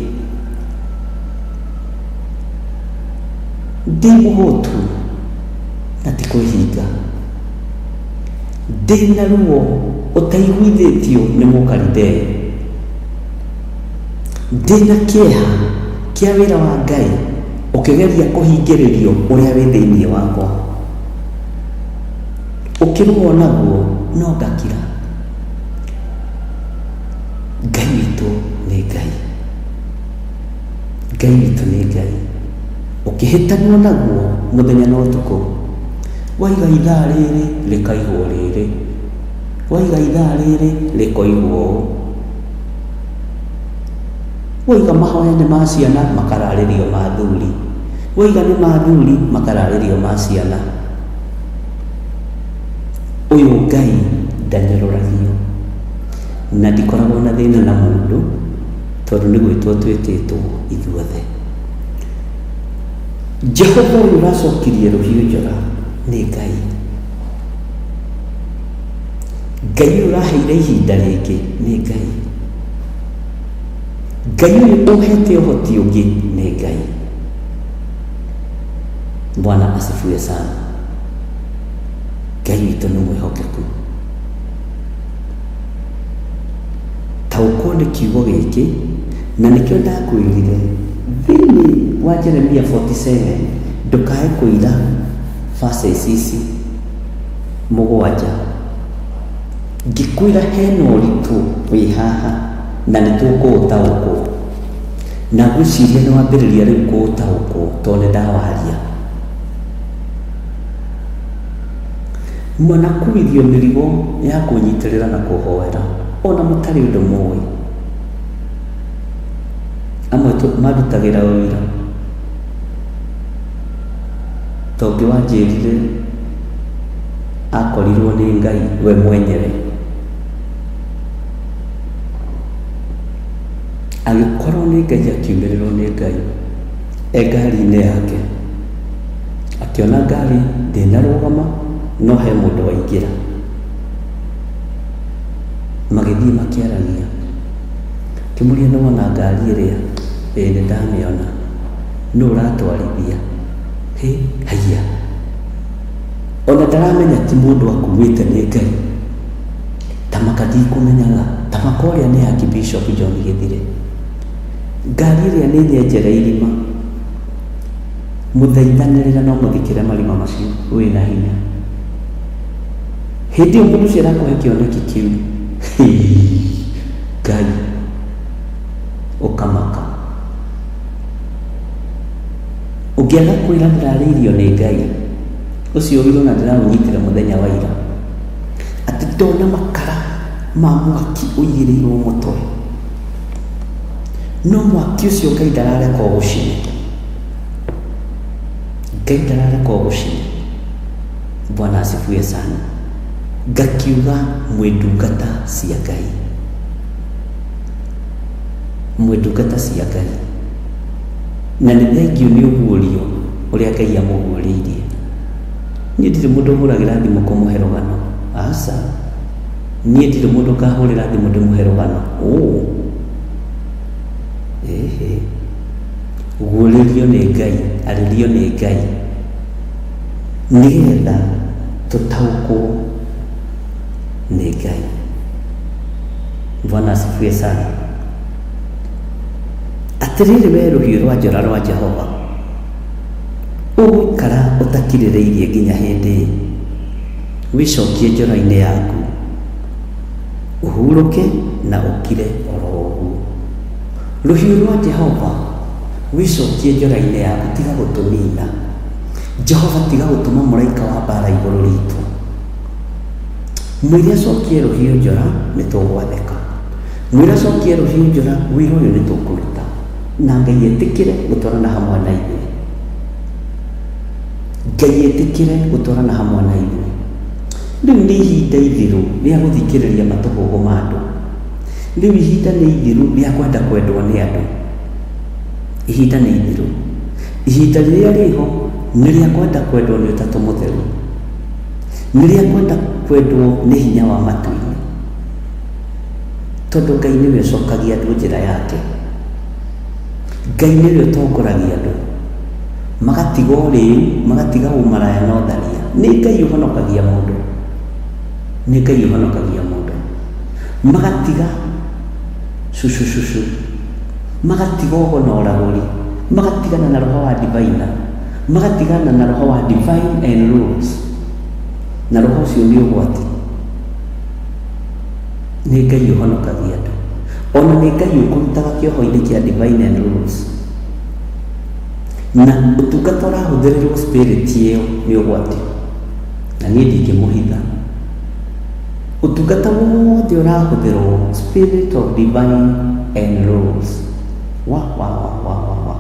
ndĩ mũhũtu na ti kwĩhinga, ndĩ na ruo ũtaiguithĩtio nĩ mũkalidei, ndĩ na kĩeha kĩa wĩra wa Ngai ũkĩgeria kũhingĩrĩrio ũrĩa wĩ thĩinĩ wakwa, ũkĩrũo naguo no ngakira. Ngai witũ nĩ Ngai, Ngai witũ nĩ Ngai, ũkĩhĩtanwo naguo mũthenya na ũtukũ, waiga ithaa rĩrĩ rĩkaigwo rĩrĩ, waiga ithaa rĩrĩ rĩkoigwo ũũ, waiga mahoya nĩ ma ciana makararĩrio ma athuri, waiga nĩ ma athuri makararĩrio ma ciana. Ũyũ Ngai ndanyũrũragio, na ndikoragwo na thĩna na mũndũ, tondũ nĩ gwĩtwo twĩtĩtwo ithuothe. Jehova ũyũ ũracokirie rũhiũ njora nĩ Ngai. Ngai ũyũ ũraheire ihinda rĩngĩ nĩ Ngai. Ngai ũyũ ũhete ũhoti ũngĩ nĩ Ngai. Bwana asifiwe sana. Ngai witũ nĩ mwĩhokeku. Taũkwo nĩ kiugo gĩkĩ, na nĩkĩo ndakwĩrire thĩinĩ wa Jeremia 47 ndũkae kũira verses ici mũgwanja, ngĩkwĩra hena ũritũ wĩ haha na nĩ tũkũũtaũkwo, na ngwĩciria nĩ wambĩrĩria rĩu kũũtaũkwo tondũ nĩ ndawaria. Mwanakuithio mĩrigo ya kũnyitĩrĩra na kũhoera ona mũtarĩ ũndũ mũĩ. Amwe mandutagĩra ũira ta ũngĩ wanjĩrire akorirwo nĩ Ngai we mwenyewe, agĩkorwo nĩ Ngai, akiumĩrĩrwo nĩ Ngai e ngari-inĩ yake, akĩona ngari ndĩnarũgama no he mũndũ waingĩra. Magĩthiĩ makĩaragia. Ngĩmũria nĩ wona ngari ĩrĩa? Ĩĩ nĩ ndamĩona. Nũ ũratwarithia? Hĩ, haiya! Ona ndaramenya ti mũndũ akuĩte nĩ Ngai. Tamaka ndikũmenyaga. Tamaka ũrĩa nĩ Archbishop John Gĩthire. Ngari ĩrĩa nĩ nyenjere irima. Mũthaithanĩrĩra no mũthikĩre marima macio wĩna hinya. Hĩndĩ ĩyo mũndũ ũcio arakũhe kĩoneki kĩu, Ngai, ũkamaka. Ũngĩaga kwĩra ndĩrarĩirio nĩ Ngai, ũcio ũira ona ndĩraũnyitire mũthenya wa ira, atĩ ndona makara ma mwaki ũigĩrĩirwo mũtwe, no mwaki ũcio Ngai ndarareka ũgũcine. Ngai ndarareka ũgũcine. Bwana asifiwe sana. Ngakiuga mwĩ ndungata cia Ngai, mwĩ ndungata cia Ngai. Na nĩ thengiũ nĩ ũguũrio ũrĩa Ngai amũguũrĩirie. Niĩ ndirĩ mũndũ hũragĩra thimũ kũmũhe rũgano. Aca. Niĩ ndirĩ mũndũ ngahũrĩra thimũ ndĩmũhe rũgano. Ũũ. Ĩhĩ. Guũrĩrio nĩ Ngai, arĩrio nĩ Ngai. Nĩgetha tũtaũkwo nĩ Ngai. Bwana asifiwe sana. Atĩrĩrĩ wee rũhiũ rwa njora rwa Jehova, ũgũikara ũtakirĩrĩirie nginya hĩndĩ ĩ? Wĩcokie njora-inĩ yaku, ũhurũke na ũkire oro ũguo. Rũhiũ rwa Jehova, wĩcokie njora-inĩ yaku, tiga gũtũnina. Jehova tiga gũtũma mũraika wa mbaara igũrũ ritũ. Mwĩre acokie rũhiũ njora, nĩ tũgwathĩka. Mwĩre acokie rũhiũ njora, wĩra ũyũ nĩ tũkũruta. Na Ngai etĩkĩre gũtwarana hamwe na ithuĩ. Ngai etĩkĩre gũtwarana hamwe na ithuĩ. Rĩu nĩ ihinda ithiru rĩa gũthikĩrĩria matũhũhũ ma andũ. Rĩu ihinda nĩ ithiru rĩa kwenda kwendwo nĩ andũ. Ihinda nĩ ithiru. Ihinda rĩrĩa rĩho nĩ rĩa kwenda kwendwo nĩ Ũtatũ Mũtheru. Nĩ rĩa kwenda kwendwo nĩ hinya wa matu-inĩ. Tondũ Ngai nĩwe ũcokagia andũ njĩra yake. Ngai nĩwe ũtongoragia andũ magatiga ũrĩu, magatiga ũmaraya na ũtharia. Nĩ Ngai ũhonokagia mũndũ. Nĩ Ngai ũhonokagia mũndũ. Magatiga cucucucu, magatiga ũgo na ũragũri, magatigana na roho wa divaina, magatigana na roho wa divine and rules. Na roho ũcio nĩ ũgwati. Nĩ Ngai ũhonokagia andũ. Ona nĩ Ngai ũkũrutaga kĩoho-inĩ kĩa divine and rules. Na ũtungata ũrahũthĩrĩrwo spirit ĩyo nĩ ũgwati. Na niĩ ndingĩmũhitha. Ũtungata wothe ũrahũthĩrwo spirit of divine and rules. Wa wa wa wa wa wa.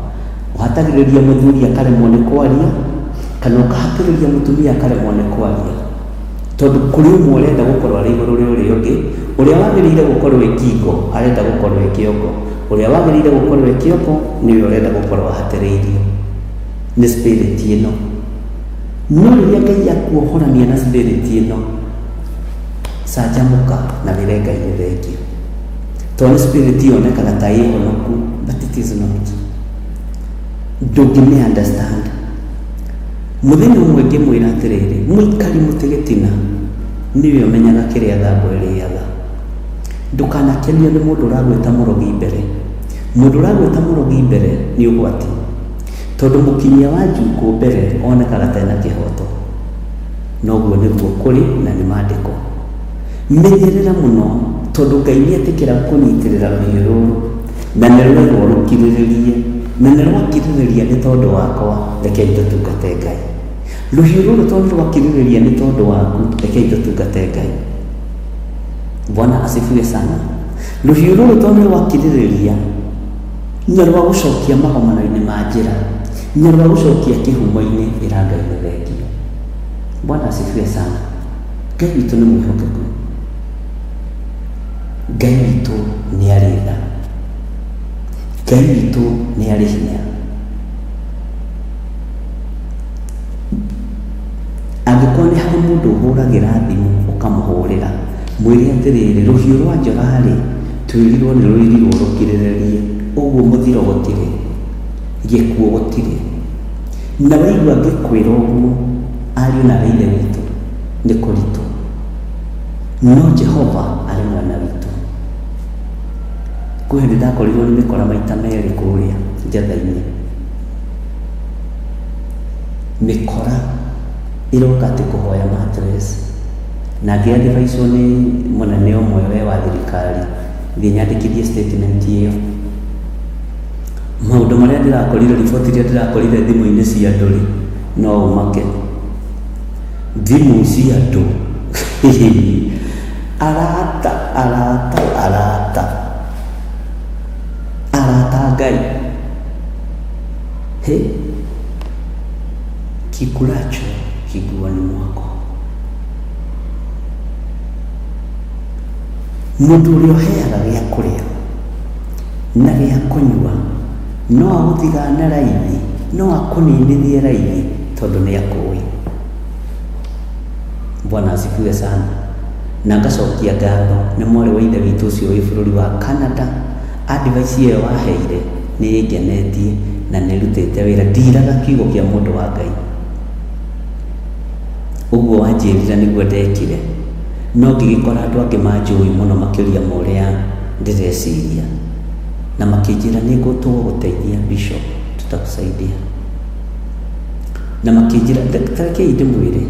Ũhatagĩrĩria mũthuri akaremwo nĩ kwaria, kana ũkahatĩrĩria mũtumia akaremwo nĩ kwaria. Tondũ kũrĩ ũmwe ũrenda gũkorwo arĩ igũrũ rĩa ũrĩa ũngĩ, ũrĩa wagĩrĩire gũkorwo e ngingo arenda gũkorwo e kĩongo, ũrĩa wagĩrĩire gũkorwo e kĩongo nĩwe ũrenda gũkorwo ahatĩrĩirio nĩ spirit ĩno. No rĩrĩa Ngai akuohorania na spirit ĩno, canjamũka na wĩre Ngai nĩ thengiũ. Tondũ nĩ spirit yonekaga ta ĩ honoku, but it is not. Ndũngĩmĩ understand. Mũthenya ũmwe ngĩmwĩra atĩrĩrĩ, mũikari mũtĩ gĩtina nĩwe ũmenyaga kĩrĩa thambo ĩrĩaga. Ndũkanakenio nĩ mũndũ ũragwĩta mũrogi mbere. Mũndũ ũragwĩta mũrogi mbere nĩ ũgwati. Tondũ mũkinyia wa njukũ mbere onekaga ta ena kĩhoto. Noguo nĩguo kũrĩ na nĩ mandĩko. Menyerera mũno tondũ Ngai nĩ etĩkĩra kũnyitĩrĩra rũhiũ rũrũ. Na nĩ rwerwo rũkirĩrĩrie, na nĩ rwakirĩrĩria nĩ tondũ wakwa, rekei tũtungate Ngai. Rũhiũ rũrũ tondũ rwakirĩrĩria nĩ tondũ waku, rekei tũtungate Ngai. Bwana asifiwe sana. Rũhiũ rũrũ tondũ nĩ rwakirĩrĩria, na rwagũcokia magomano-inĩ ma njĩra, na rwagũcokia kĩhumo-inĩ, ĩra Ngai nĩ thengiũ. Bwana asifiwe sana. Ngai witũ nĩ mwĩhokeku. Ngai witũ nĩ arĩ tha. Ngai witũ nĩ arĩ hinya. Angĩkorwo nĩ harĩ mũndũ ũhũragĩra thimũ ũkamũhũrĩra, Mwĩre atĩrĩrĩ, rũhiũ rwa njora-rĩ, twĩrirwo nĩ rũirirwo rũkirĩrĩrie, ũguo mũthiro gũtirĩ, gĩkuũ gũtirĩ. Na waigua ngĩkwĩra ũguo, ariũ na aarĩ a Ithe witũ, nĩ kũritũ. No Jehova arĩ mwena witũ. Kwĩ hĩndĩ ndakorirwo nĩ mĩkora maita merĩ kũrĩa njatha-inĩ. Mĩkora ĩroka atĩ kũhoya mattress, na ngĩ advise wo nĩ mũnene ũmwe we wa thirikari thiĩ nyandĩkithie statement ĩyo. Maũndũ marĩa ndĩrakorire, riboti iria ndĩrakorire thimũ-inĩ cia andũ rĩ, no ũmake. Thimũ cia andũ arata arata arata arata a Ngai. Hĩ, kikulacho kinguoni mwako. Mũndũ ũrĩa ũheaga gĩa kũrĩa na gĩa kũnyua no agũthigane raithi, no akũninithie raithi tondũ nĩ akũĩ. Bwana asifiwe sana. Na ngacokia ngatho nĩ mwarĩ wa ithe witũ ũcio wĩ bũrũri wa Canada. Advice ĩyo waheire nĩ ĩngenetie na nĩ ĩrutĩte wĩra. Ndiraga kiugo kĩa mũndũ wa Ngai. Ũguo wanjĩrire nĩguo ndekire. No ngĩgĩkora andũ angĩ manjũĩ mũno makĩria ma ũrĩa ndĩreciria. Na makĩnjĩra nĩ tũgũgũteithia Bishop, tutakusaidia. Na makĩnjĩra, ta rekei ndĩmwĩre,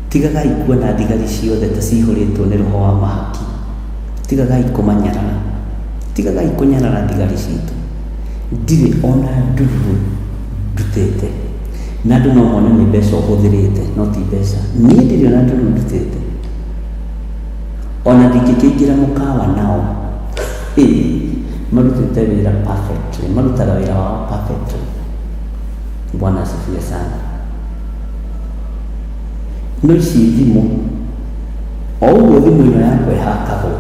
tigagai kuona thigari ciothe ta cihũrĩtwo nĩ roho wa mahaki. Tigagai kũmanyarara. Tigagai kũnyarara thigari citũ. Ndirĩ ona ndururu ndutĩte. Na andũ no mone nĩ mbeca ũhũthĩrĩte, no ti mbeca. Niĩ ndirĩ ona ndururu ndutĩte. Ona ndingĩkĩingĩra mũkawa nao. Marutĩte wĩra perfectly. Marutaga wĩra wao perfectly. Bwana asifiwe sana. No ici thimũ, o ũguo thimũ ĩno yakwa ĩhakagwo,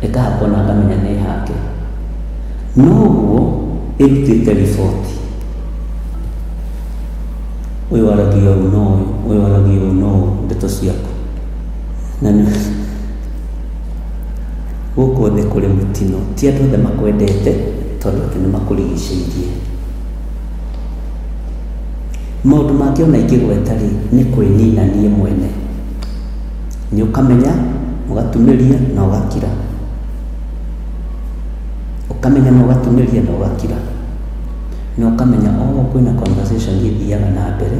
ĩkahakwo na ngamenya nĩ hake, noguo ĩrutĩte riboti. Ũyũ aragia ũũ na ũyũ, ũyũ aragia ũũ na ũyũ, ndeto ciaku. Na nĩ gũkũ thĩ kũrĩ mũtino, ti andũ othe makwendete tondũ atĩ nĩ makũrigicĩirie. Maũndũ mangĩ ona ingĩgweta rĩ, nĩ kwĩnina niĩ mwene. Nĩ ũkamenya, ũgatumĩria na ũgakira. Ũkamenya na ũgatumĩria na ũgakira. Na ũkamenya oh kwĩna conversation ĩthiaga na mbere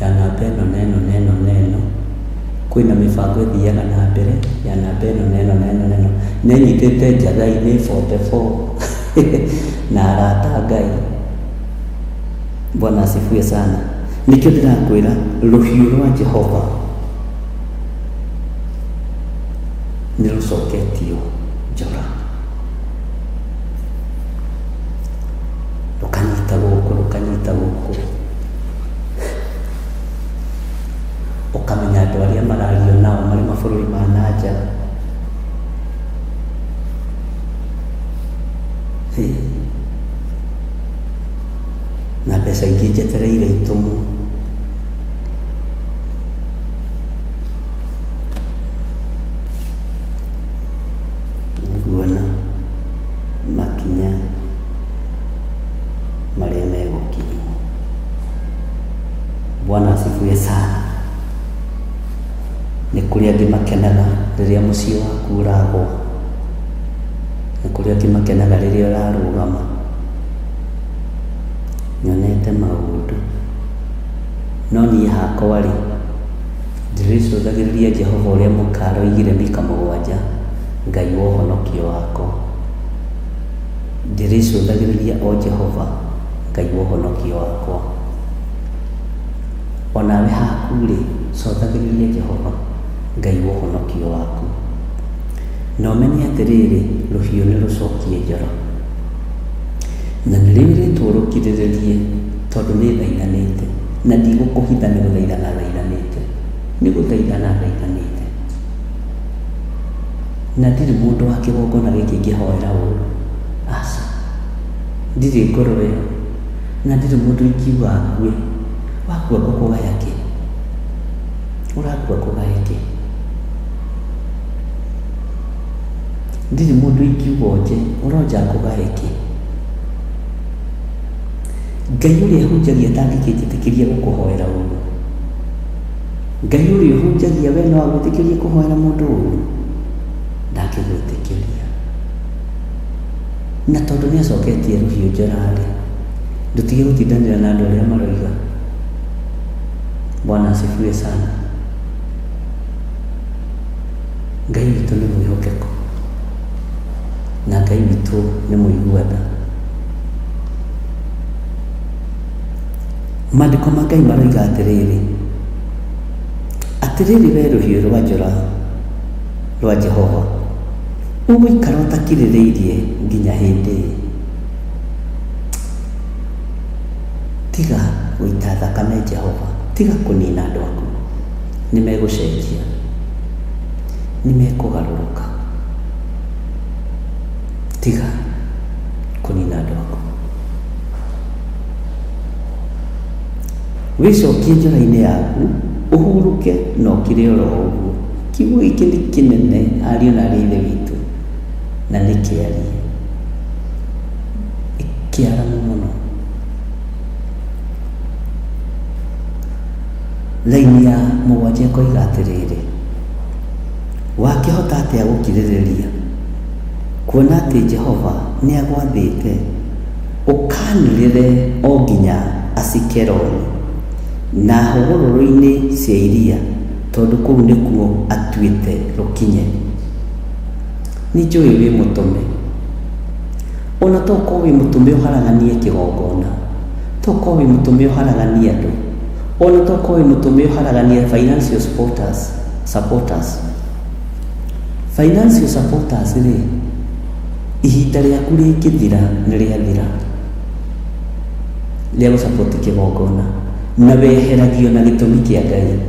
ya namba ĩno na ĩno na ĩno na ĩno. Kwĩna mĩbango ĩthiaga na mbere ya namba ĩno na ĩno na ĩno na ĩno. Na ĩnyitĩte njatha-inĩ 44 na arata a Ngai. Bwana asifiwe sana. Nĩkĩo ndĩrakwĩra rũhiũ rwa Jehova nĩ rũcoketio njora. Rũkanyita gũkũ, rũkanyita gũkũ. Ũkamenya andũ arĩa marario nao marĩ mabũrũri ma na nja. Na mbeca ingĩ njetereire itũmwo. Nĩnguona makinya marĩa megũkinywo. Bwana asifiwe sana. Nĩ kũrĩ angĩ makenaga rĩrĩa mũciĩ waku ũragwa. Nĩ kũrĩ angĩ makenaga rĩrĩa ũrarũgama. Nyonete maũndũ. No niĩ hakwa-rĩ, ndĩrĩcũthagĩrĩria Jehova ũrĩa mũka aroigire Mika 7, Ngai wa ũhonokio wakwa. Ndĩrĩcũthagĩrĩria o Jehova, Ngai wa ũhonokio wakwa. O nawe haku-rĩ, cũthagĩrĩria Jehova, Ngai wa ũhonokio waku. Na ũmenye atĩrĩrĩ, rũhiũ nĩ rũcokie njora. Na nĩ rwĩrĩtwo rũkirĩrĩrie, tondũ nĩ thaithanĩte, na ndigũkũhitha nĩ gũthaithana thaithanĩte, nĩ gũthaithana thaithanĩte. Na ndirĩ mũndũ wa kĩgongona gĩkĩ ingĩhoera ũru, aca, ndirĩ ngoro ĩyo, na ndirĩ mũndũ ingiuga akue. Wakua ngũkũgaya kĩ? Ũrakua ngũgae kĩ? Ndirĩ mũndũ ingiuga onje, ũronja ngũgae kĩ? Ngai ũrĩa hunjagia ndangĩkĩnjĩtĩkĩria gũkũhoera ũru. Ngai ũrĩa ũhunjagia we no agwĩtĩkĩrie kũhoera mũndũ ũru? Ndangĩgwĩtĩkĩria. Na tondũ nĩ acoketie rũhiũ njora-rĩ, ndũtige gũtindanĩra na andũ arĩa maroiga. Bwana asifiwe sana. Ngai witũ nĩ mwĩhokeku na Ngai witũ nĩ mũigua tha. Maandĩko ma Ngai maroiga atĩrĩrĩ, atĩrĩrĩ we rũhiũ rwa njora rwa Jehova, ũgũikara ũtakirĩrĩirie nginya hĩndĩ ĩ? Tiga gũita thakame Jehova, tiga kũnina andũ aku. Nĩ megũcenjia, nĩ mekũgarũrũka. Tiga kũnina andũ aku. Wĩcokie njora-inĩ yaku, ũhurũke na ũkire oro ũguo. Kiugo gĩkĩ nĩ kĩnene ariũ na aarĩ a Ithe witũ, na nĩ kĩarie. Nĩ kĩaramu mũno. Raini ya mũgwanja ĩkoiga atĩrĩrĩ, wakĩhota atĩa gũkirĩrĩria kuona atĩ Jehova nĩ agwathĩte ũkanĩrĩre o nginya Asikeloni na hũgũrũrũ-inĩ cia iria, tondũ kũu nĩkuo atuĩte rũkinye? Nĩ njũĩ wĩ mũtũme. Ona to ũkorwo wĩ mũtũme ũharaganie kĩgongona, to ũkorwo wĩ mũtũme ũharaganie andũ, ona to ũkorwo wĩ mũtũme ũharaganie financial supporters, supporters. Financial supporters rĩ, ihinda rĩaku rĩngĩthira nĩ rĩathira rĩa gũ support kĩgongona, na weheragio na gĩtũmi kĩa Ngai,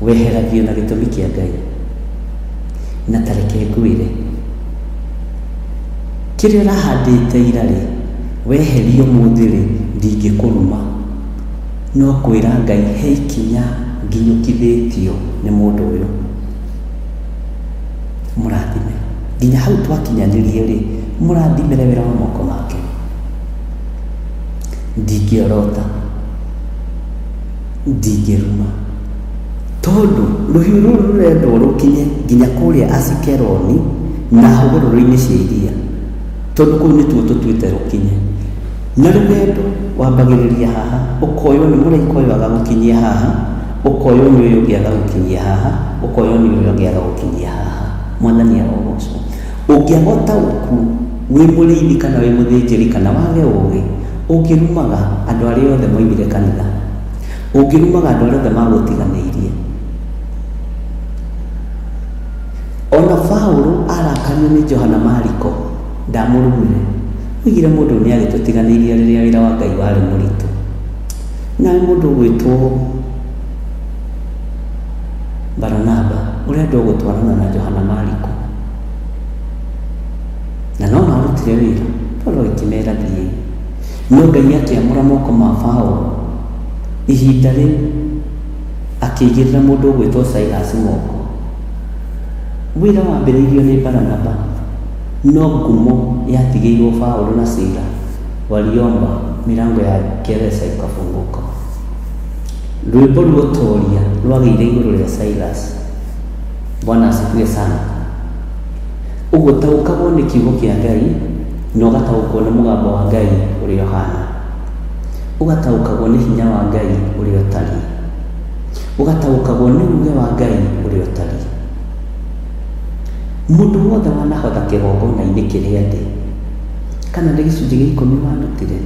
weheragio na gĩtũmi kĩa Ngai. Na ta reke ngwĩre, kĩrĩa ũrahandĩte ira rĩ, weherio ũmũthĩ rĩ, ndingĩkũruma. No kwĩra Ngai he ikinya nginyũkithĩtio nĩ mũndũ ũyũ. Mũrathime. Nginya hau twakinyanĩrie rĩ, mũrathimĩre wĩra wa moko make. Ndingĩorota, ndingĩruma. Tondũ rũhiũ rũrũ rũrendwo rũkinye nginya kũrĩa Asikeloni na hũgũrũrũ-inĩ cia iria, tondũ kũu nĩtuo tũtuĩte rũkinye. Na rũgendo wambagĩrĩria haha, ũkoywo nĩ mũraika ũyũ agagũkinyia haha, ũkoywo nĩ ũyũ ũngĩ agagũkinyia haha, ũkoywo nĩ ũyũ ũngĩ agagũkinyia haha. Mwathani arogocwo. Ũngĩaga ũtaũku wĩ mũrĩithi kana wĩ mũthĩnjĩri kana wage ũgĩ, ũngĩrumaga andũ arĩa othe moimire kanitha. Ũngĩrumaga andũ arĩa othe magũtiganĩirie. Ona Paulo arakario nĩ Johana Mariko, ndamũrumire. Oigire mũndũ nĩ agĩtũtiganĩirie rĩrĩa wĩra wa Ngai warĩ mũritũ. Nawe mũndũ ũgwĩtwo Baranaba, ũrenda gũtwarana na Johana Mariko. Na no marutire wĩra, Paulo agĩkĩmera thiĩi. No Ngai akĩamũra moko ma Paulo ihinda rĩu akĩigĩrĩra mũndũ ũgwĩtwo Silas moko. Wĩra wambĩrĩirio nĩ Baranaba, no ngumo yatigĩirwo Paulo na Sila. Waliomba, milango ya gereza ikafunguka. Rwĩmbo rwa ũtoria rwagĩire igũrũ rĩa Silas. Bwana asifiwe sana. Ũguo taũkagwo nĩ kiugo kĩa Ngai na ũgataũkwo nĩ mũgambo wa Ngai ũrĩa ũhana. Ũgataũkagwo nĩ hinya wa Ngai ũrĩa ũtariĩ. Ũgataũkagwo nĩ uge wa Ngai ũrĩa ũtariĩ. Mũndũ wothe wanahotha kĩgongona-inĩ kĩrĩa ndĩ, kana nĩ gĩcunjĩ gĩa ikũmi warutire,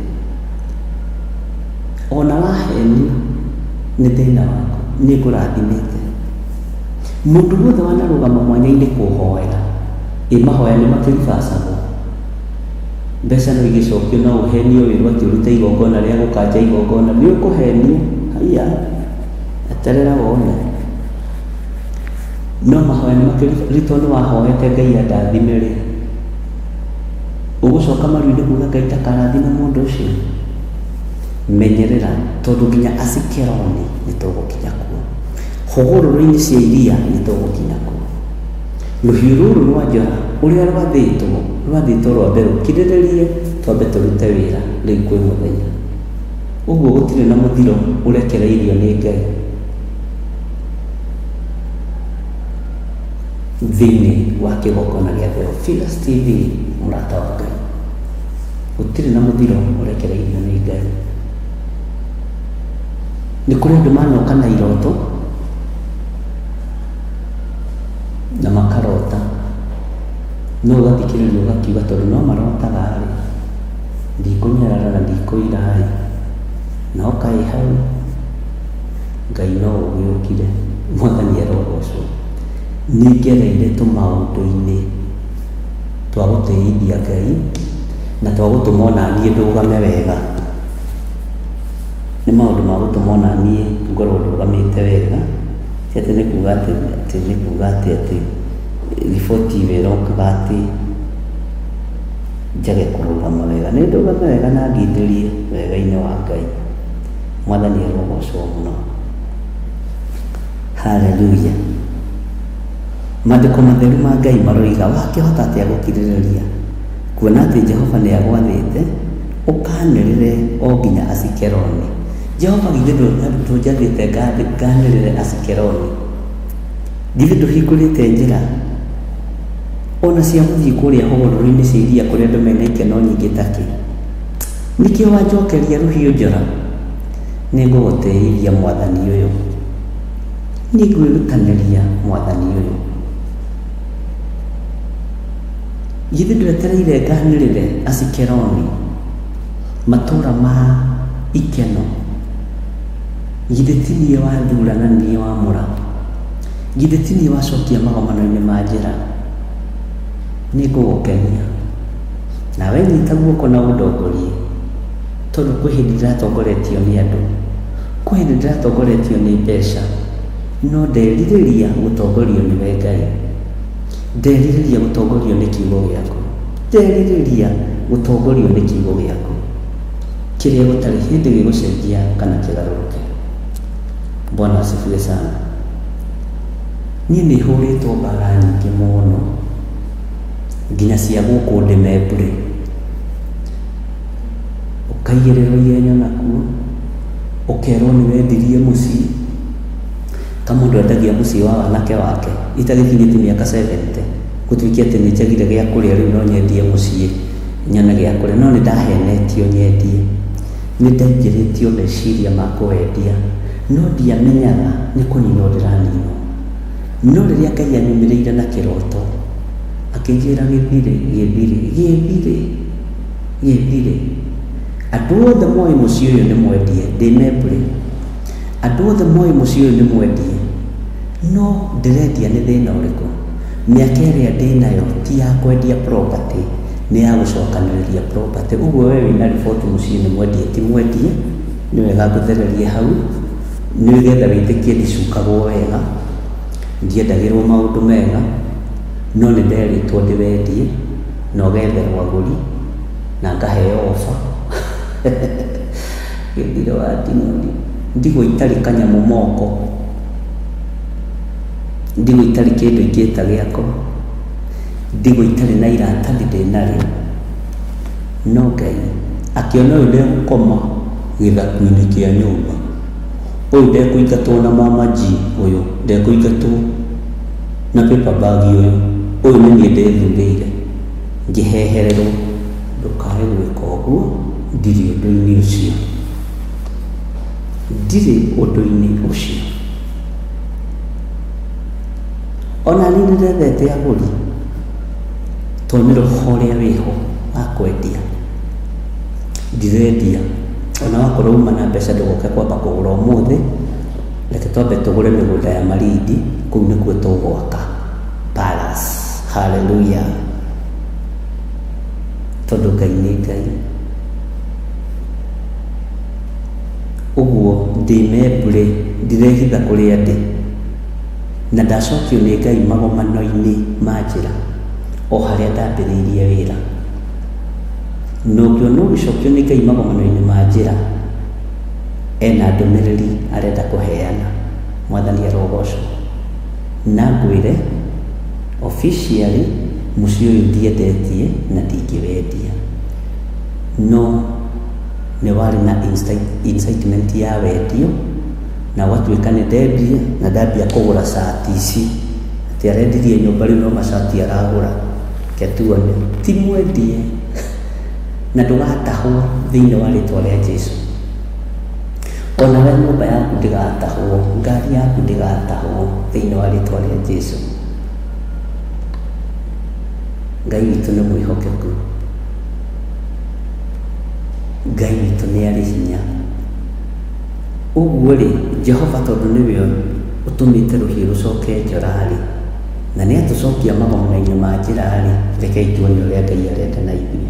ona wahenio nĩ thĩna waku, nĩ ngũrathimĩte. Mũndũ wothe wanarũgama mwanya-inĩ kũhoera, ĩ mahoya nĩ makĩribacagwo. Mbeca no igĩcokio, no ũhenio wĩrwo atĩ ũrute igongona rĩa gũkanja igongona, nĩ ũkũhenio, haiya, eterera wone. No mahoya nĩ makĩribacagwo, tondũ nĩ wahoete Ngai andathime rĩ, ũgũcoka maru-inĩ kuga Ngai ndakarathime mũndũ ũcio? Menyerera tondũ nginya Asikeloni nĩ tũgũkinya kuo. Hũgũrũrũ-inĩ cia iria nĩ tũgũkinya kuo. Rũhiũ rũrũ rwa njora ũrĩa rwathĩtwo, rwathĩtwo rwambe rũkirĩrĩrie twambe tũrute wĩra rĩu kwĩ mũthenya. Ũguo gũtirĩ na mũthiro ũrekereirio nĩ Ngai thĩinĩ wa kĩgongona gĩa Theophilus TV, mũrata wa Ngai. Gũtirĩ na mũthiro ũrekereirio nĩ Ngai. Nĩ kũrĩ andũ manoka na iroto na makarota, no ũgathikĩrĩria ũgakiuga tondũ no marotaga rĩ, ndikũnyarara na ndikũira ĩ, no kaĩ hau Ngai no ũgĩũkire, Mwathani arogocwo. Nĩ ngereire tũmaũndũ-inĩ twa gũtĩithia Ngai na twa gũtũma ona niĩ ndũgame wega. Nĩ maũndũ ma gũtũma ona niĩ ngorwo ndũgamĩte wega, ti atĩ nĩ kuga atĩ, atĩ nĩ kuga atĩ atĩ riboti ĩyo ĩrokaga atĩ njage kũrũgama wega. Nĩ ndũgame wega na ngindĩrie wega-inĩ wa Ngai. Mwathani arogocwo mũno. Haleluya. Maandĩko matheru ma Ngai maroiga, wakĩhota atĩa gũkirĩrĩria kuona atĩ Jehova nĩ agwathĩte ũkanĩrĩre o nginya Asikeloni? Jehova githĩ ndũnjathĩte nganĩrĩre Asikeloni? Githĩ ndũhingũrĩte njĩra ona cia gũthiĩ kũrĩa hũgũrũrũ-inĩ cia iria kũrĩa andũ mena ikeno nyingĩ takĩ? Nĩkĩo wanjokeria rũhiũ njora? Nĩngũgũtĩithia Mwathani ũyũ, nĩngwĩrutanĩria Mwathani ũyũ. Githĩ ndwetereire nganĩrĩre Asikeloni, matũũra ma ikeno? Githĩ ti niĩ wathura na nĩ niĩ wamũra? Githĩ ti niĩ wacokia magomano-inĩ ma njĩra? Nĩngũgũkenia. Nawe nyita guoko na ũndongorie, tondũ kwĩ hĩndĩ ndĩratongoretio nĩ andũ, kwĩ hĩndĩ ndĩratongoretio nĩ mbeca, no nderirĩria gũtongorio nĩwe Ngai. Nderirĩria gũtongorio nĩ kiugo gĩaku. Nderirĩria gũtongorio nĩ kiugo gĩaku, kĩrĩa gũtarĩ hĩndĩ gĩgũcenjia kana kĩgarũrũke. Bwana asifiwe sana. Niĩ nĩ hũrĩtwo mbara nyingĩ mũno, nginya cia gũkũ ndĩme mbure. Ũkaigĩrĩrwo igenyo nakuo, ũkerwo nĩ wendirie mũciĩ, ta mũndũ endagia mũciĩ wa wanake wake itagĩkinyĩtie mĩaka 70, gũtuĩke atĩ nĩ njagire gĩa kũrĩa rĩu no nyendie mũciĩ nyone gĩa kũrĩa. No nĩ ndahenetio nyendie, nĩ ndaingĩrĩtio meciria ma kũwendia, no ndiamenyaga nĩ kũninwo ndĩraninwo. No rĩrĩa Ngai anyumĩrĩire na kĩroto, akĩnjĩra gĩthirĩ, gĩthirĩ, gĩthirĩ, gĩthirĩ. Andũ othe moĩ mũciĩ ũyũ nĩ mwendie, ndĩ Membure. Andũ othe moĩ mũciĩ ũyũ nĩ mwendie, no ndĩrendia nĩ thĩna ũrĩkũ? Mĩaka ĩrĩa ndĩnayo ti ya kwendia property, nĩ ya gũcokanĩrĩria property. Ũguo we wĩna riboti mũciĩ nĩ mwendie ti mwendie, nĩ wega ngũthererie hau, nĩgetha wĩtĩkie ndicukagwo wega, ndiendagĩrwo maũndũ mega, no nĩ nderĩtwo ndĩwendie na ũgetherwo agũri na ngaheo offer. Gĩthire wa nding'ori, ndigwa itarĩ kanyamũ moko, ndigwa itarĩ kĩndũ ingĩta gĩakwa, ndigwa itarĩ na iratathi ndĩ narĩo, no Ngai akĩona ũyũ ndegũkoma gĩthaku-inĩ kĩa nyũmba, ũyũ ndekũingatwo na mama G ũyũ ndekũingatwo na paper bag ũyũ, ũyũ nĩ niĩ ndethurĩire, ngĩhehererwo ndũkae gwĩka ũguo, ndirĩ ũndũ-inĩ ũcio, ndirĩ ũndũ-inĩ ũcio. Ona niĩ nĩ ndethete agũri, tondũ nĩ roho ũrĩa wĩho wa kwendia, ndirendia, ona wakorwo uma na mbeca ndũgoke kwamba kũgũra ũmũthĩ, reke twambe tũgũre mĩgũnda ya Malindi, kũu nĩkuo tũgwaka palace. Hallelujah. Tondũ Ngai nĩ Ngai. Ũguo ndĩ Membure, ndirehitha kũrĩa ndĩ. Na ndacokio nĩ Ngai magomano-inĩ ma njĩra, o harĩa ndambĩrĩirie wĩra. Na ũngĩona ũgĩcokio nĩ Ngai magomano-inĩ ma njĩra, ena ndũmĩrĩri arenda kũheana. Mwathani arogocwo. Na ngwĩre, Officially mũciĩ ũyũ ndiendetie na ndingĩwendia, no nĩ warĩ na incitement ya wendio, na gwatuĩka nĩ ndendia na ndambia kũgũra cati ici, atĩ arendirie nyũmba rĩu no macati aragũra. Reke tuone, ti mwendie na ndũgatahwo thĩinĩ wa rĩtwa rĩa Jesu. Onawe nyũmba yaku ndĩgatahwo, ngari yaku ndĩgatahwo thĩinĩ wa rĩtwa rĩa Jesu. Ngai witũ nĩ mwĩhokeku, Ngai witũ nĩ arĩ hinya. Ũguo rĩ, Jehova tondũ nĩwe ũtũmĩte rũhiũ rũcoke njora-rĩ, na nĩ atũcokia magomano-inĩ ma njĩra-rĩ, rekei tuone ũrĩa Ngai arenda na ithuĩ.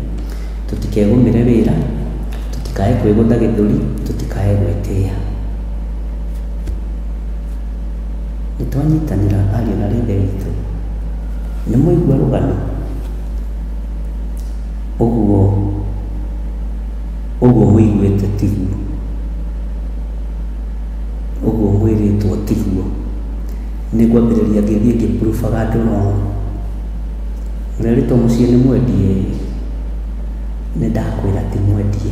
Tũtikegũmĩre wĩra, tũtikae kwĩgũtha gĩthũri, tũtikae gwĩtĩa. Nĩ twanyitanĩra ariũ na ithe witũ? Nĩ mwaigua rũgano? Ũguo ũguo mũiguĩte tiguo. Ũguo mwĩrĩtwo tiguo. Nĩ ngwambĩrĩria ngĩthiĩ ngĩ prove aga andũ wrong. Mũrerĩtwo mũciĩ nĩ mwendie? Nĩ ndakwĩra ti mwendie.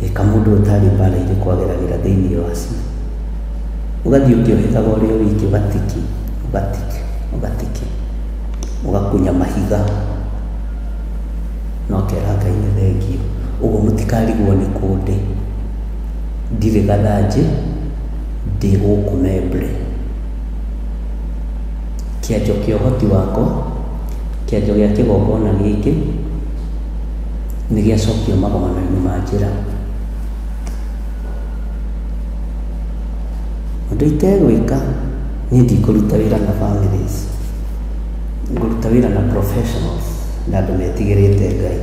Ĩ kamũndũ ũtarĩ mbara irĩkũ ageragĩra thĩinĩ wacio. Ũgathiĩ ũkĩũhĩgaga ũrĩ o wiki, ũgatiki, ũgatiki, ũgatiki, ũgakunya mahiga, na ũkera Ngai nĩ thengiũ. Ũguo mũtikarigwo nĩ kũ ndĩ. Ndirĩ gathanjĩ, ndĩ gũkũ Membre. Kĩanjo kĩa ũhoti wakwa, kĩanjo gĩa kĩgongona gĩkĩ, nĩ gĩacokio magomano-inĩ ma njĩra. Ũndũ itegwĩka, niĩ ndikũruta wĩra na families, ngũruta wĩra na professionals, na andũ metigĩrĩte Ngai,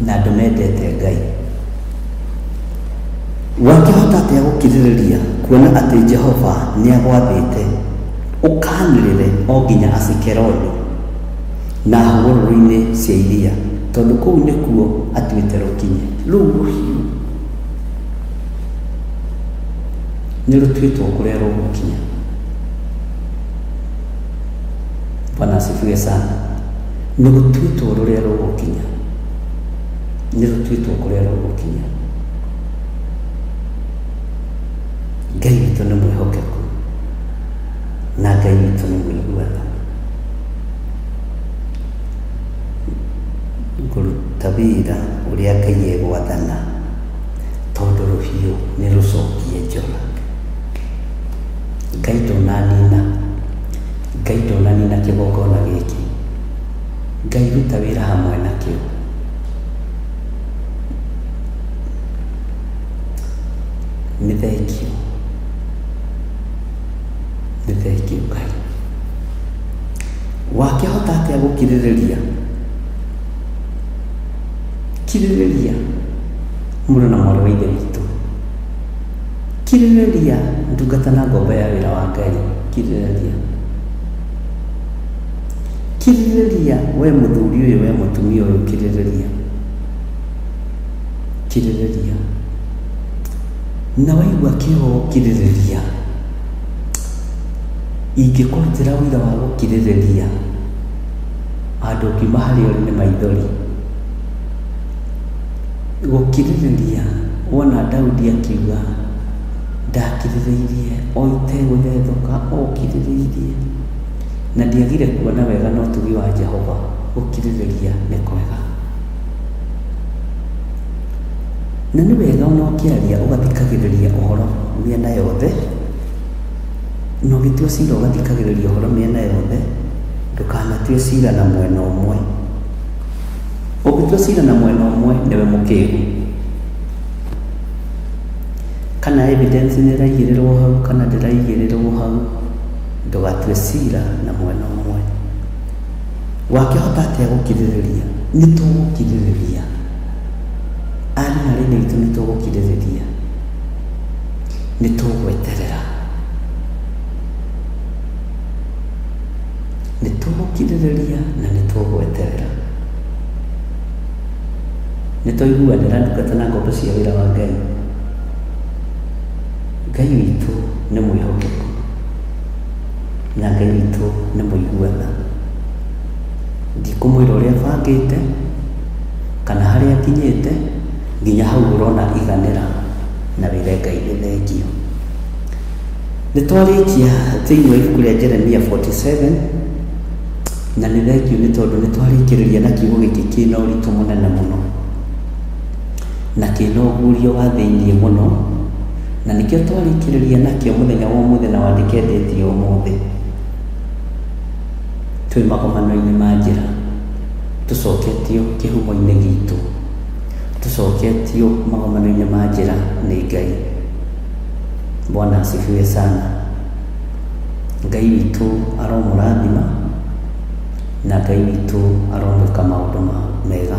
na andũ mendete Ngai. Wakĩhota atĩa gũkirĩrĩria kuona atĩ Jehova nĩ agwathĩte ũkanĩrĩre o nginya Asikeloni na hũgũrũrũ-inĩ cia iria, tondũ kũu nĩkuo atuĩte rũkinye? Rũu rũhiũ nĩ rũtuĩtwo kũrĩa rũgũkinya. Bwana asifiwe sana. Nĩ gũtuĩtwo rũrĩa rũgũkinya, nĩ rũtuĩtwo kũrĩa rũgũkinya. Ngai witũ nĩ mwĩhokeku na Ngai witũ nĩ mũigua tha. Ngũruta wĩra ũrĩa Ngai egwathana, tondũ rũhiũ nĩ rũcokie njora. Ngai ndũnanina, Ngai ndũnanina kĩgongona gĩkĩ. Ngai ruta wĩra hamwe nakĩo. Nĩ thengiũ, nĩ thengiũ Ngai. Wakĩhota atĩa gũkirĩrĩria? Kirĩrĩria mũrũ na mwarĩ wa Ithe witũ. Kirĩrĩria ndungata na ngombo ya wĩra wa Ngai. Kirĩrĩria. Kirĩrĩria we mũthuri ũyũ, we mũtumia ũyũ, kirĩrĩria. Kirĩrĩria. Na waigua kĩo gũkirĩrĩria, ingĩkũrutĩra ũira wa gũkirĩrĩria, handũ ũngiuma harĩa ũrĩ nĩ maithori. Gũkirĩrĩria, wona Daudi akiuga, ndakirĩrĩirie o itegũthethũka, o ngirĩrĩirie, na ndiagire kuona wega na ũtugi wa Jehova. Gũkirĩrĩria nĩ kwega. Na nĩ wega ona ũkĩaria ũgathikagĩrĩria ũhoro mĩena yothe, na ũgĩtua cira ũgathikagĩrĩria ũhoro mĩena yothe, ndũkanatue cira na mwena ũmwe. Ũngĩtua cira na mwena ũmwe nĩwe mũkĩgu. Kana evidence nĩ ĩraigĩrĩrwo hau kana ndĩraigĩrĩrwo hau, ndũgatue cira na mwena ũmwe. Wakĩhota atĩa gũkirĩrĩria? Nĩ tũgũkirĩrĩria. Arĩ na rĩna itũ nĩ tũgũkirĩrĩria. Nĩ tũgweterera. Nĩ tũgũkirĩrĩria na nĩ tũgweterera. Nĩ twaiguanĩra ndungata na ngombo cia wĩra wa Ngai. Ngai witũ nĩ mwĩhokeku na Ngai witũ nĩ mũigua tha. Ndikũmwĩra ũrĩa bangĩte kana harĩa nginyĩte, nginya hau ũrona iganĩra na wĩre Ngai nĩ thengiũ. Nĩ twarĩkia thĩinĩ wa ibuku rĩa Jeremia 47 na nĩ thengiũ nĩ tondũ nĩ twarĩkĩrĩria na kiugo gĩkĩ kĩna ũritũ mũnene mũno na kĩna ũguũrio wa thĩinĩ mũno, na nĩkĩo twarĩkĩrĩria nakĩo mũthenya wa ũmũthĩ na wandĩke ndĩti ya ũmũthĩ. Twĩ magomano-inĩ ma njĩra, tũcoketio kĩhumo-inĩ gitũ, tũcoketio magomano-inĩ ma njĩra nĩ Ngai. Bwana asifiwe sana. Ngai witũ aromũrathima na Ngai witũ aromwĩka maũndũ mega.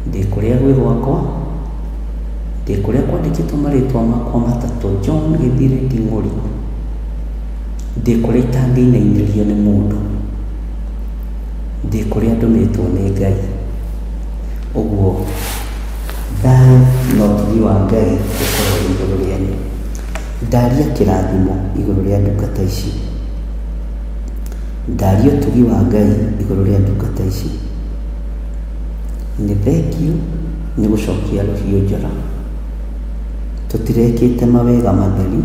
Ndĩ kũrĩa gwĩ gwakwa, ndĩ kũrĩa kwandĩkĩtwo marĩtwa makwa matatũ, John Gĩthire Nding'ũri. Ndĩ kũrĩa itangĩinainĩrio nĩ mũndũ, ndĩ kũrĩa ndũmĩtwo nĩ Ngai. Ũguo thayũ na ũtugi wa Ngai ũkorwo wĩ igũrũ rĩanyu. Ndaria kĩrathimo igũrũ rĩa ndungata ici. Ndaria ũtugi wa Ngai igũrũ rĩa ndungata ici. Nĩ thengiũ nĩ gũcokia rũhiũ njora. Tũtirekĩte mawega matheri,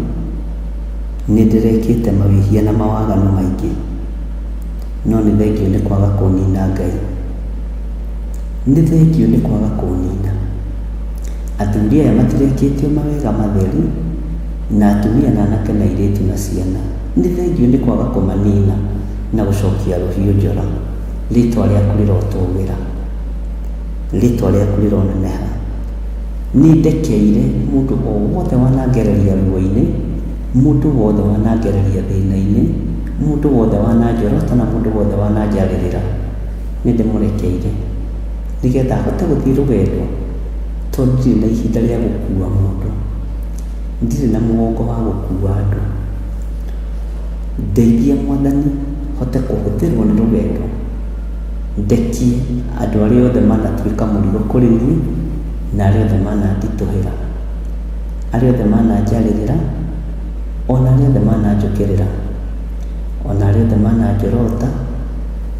nĩ ndĩrekĩte mawĩhia na mawaganu maingĩ, no nĩ thengiũ nĩ kwaga kũnina Ngai. Nĩ thengiũ nĩ kwaga kũnina. Athuri aya matirekĩtio mawega matheri, na atumia na anake na airĩtu na ciana. Nĩ thengiũ nĩ kwaga kũmanina na gũcokia rũhiũ njora. Rĩtwa rĩaku rĩrotũgĩra. Rĩtwa rĩaku rĩroneneha. Nĩ ndekeire mũndũ o wothe wanangereria ruo-inĩ, mũndũ wothe wanangereria thĩna-inĩ, mũndũ wothe wananjorota na mũndũ wothe wananjarĩrĩra. Nĩ ndĩmũrekeire nĩgetha hote gũthiĩ rũgendo tondũ ndirĩ na ihinda rĩa gũkua mũndũ. Ndirĩ na mũgongo wa gũkua andũ. Ndeithia Mwathani hote kũhũthĩrwo nĩ rũgendo, ndekie andũ arĩa othe manatuĩka mũrigo kũrĩ niĩ na arĩa othe mananditũhĩra, arĩa othe mananjarĩrĩra, ona arĩa othe mananjũkĩrĩra, ona arĩa othe mananjorota.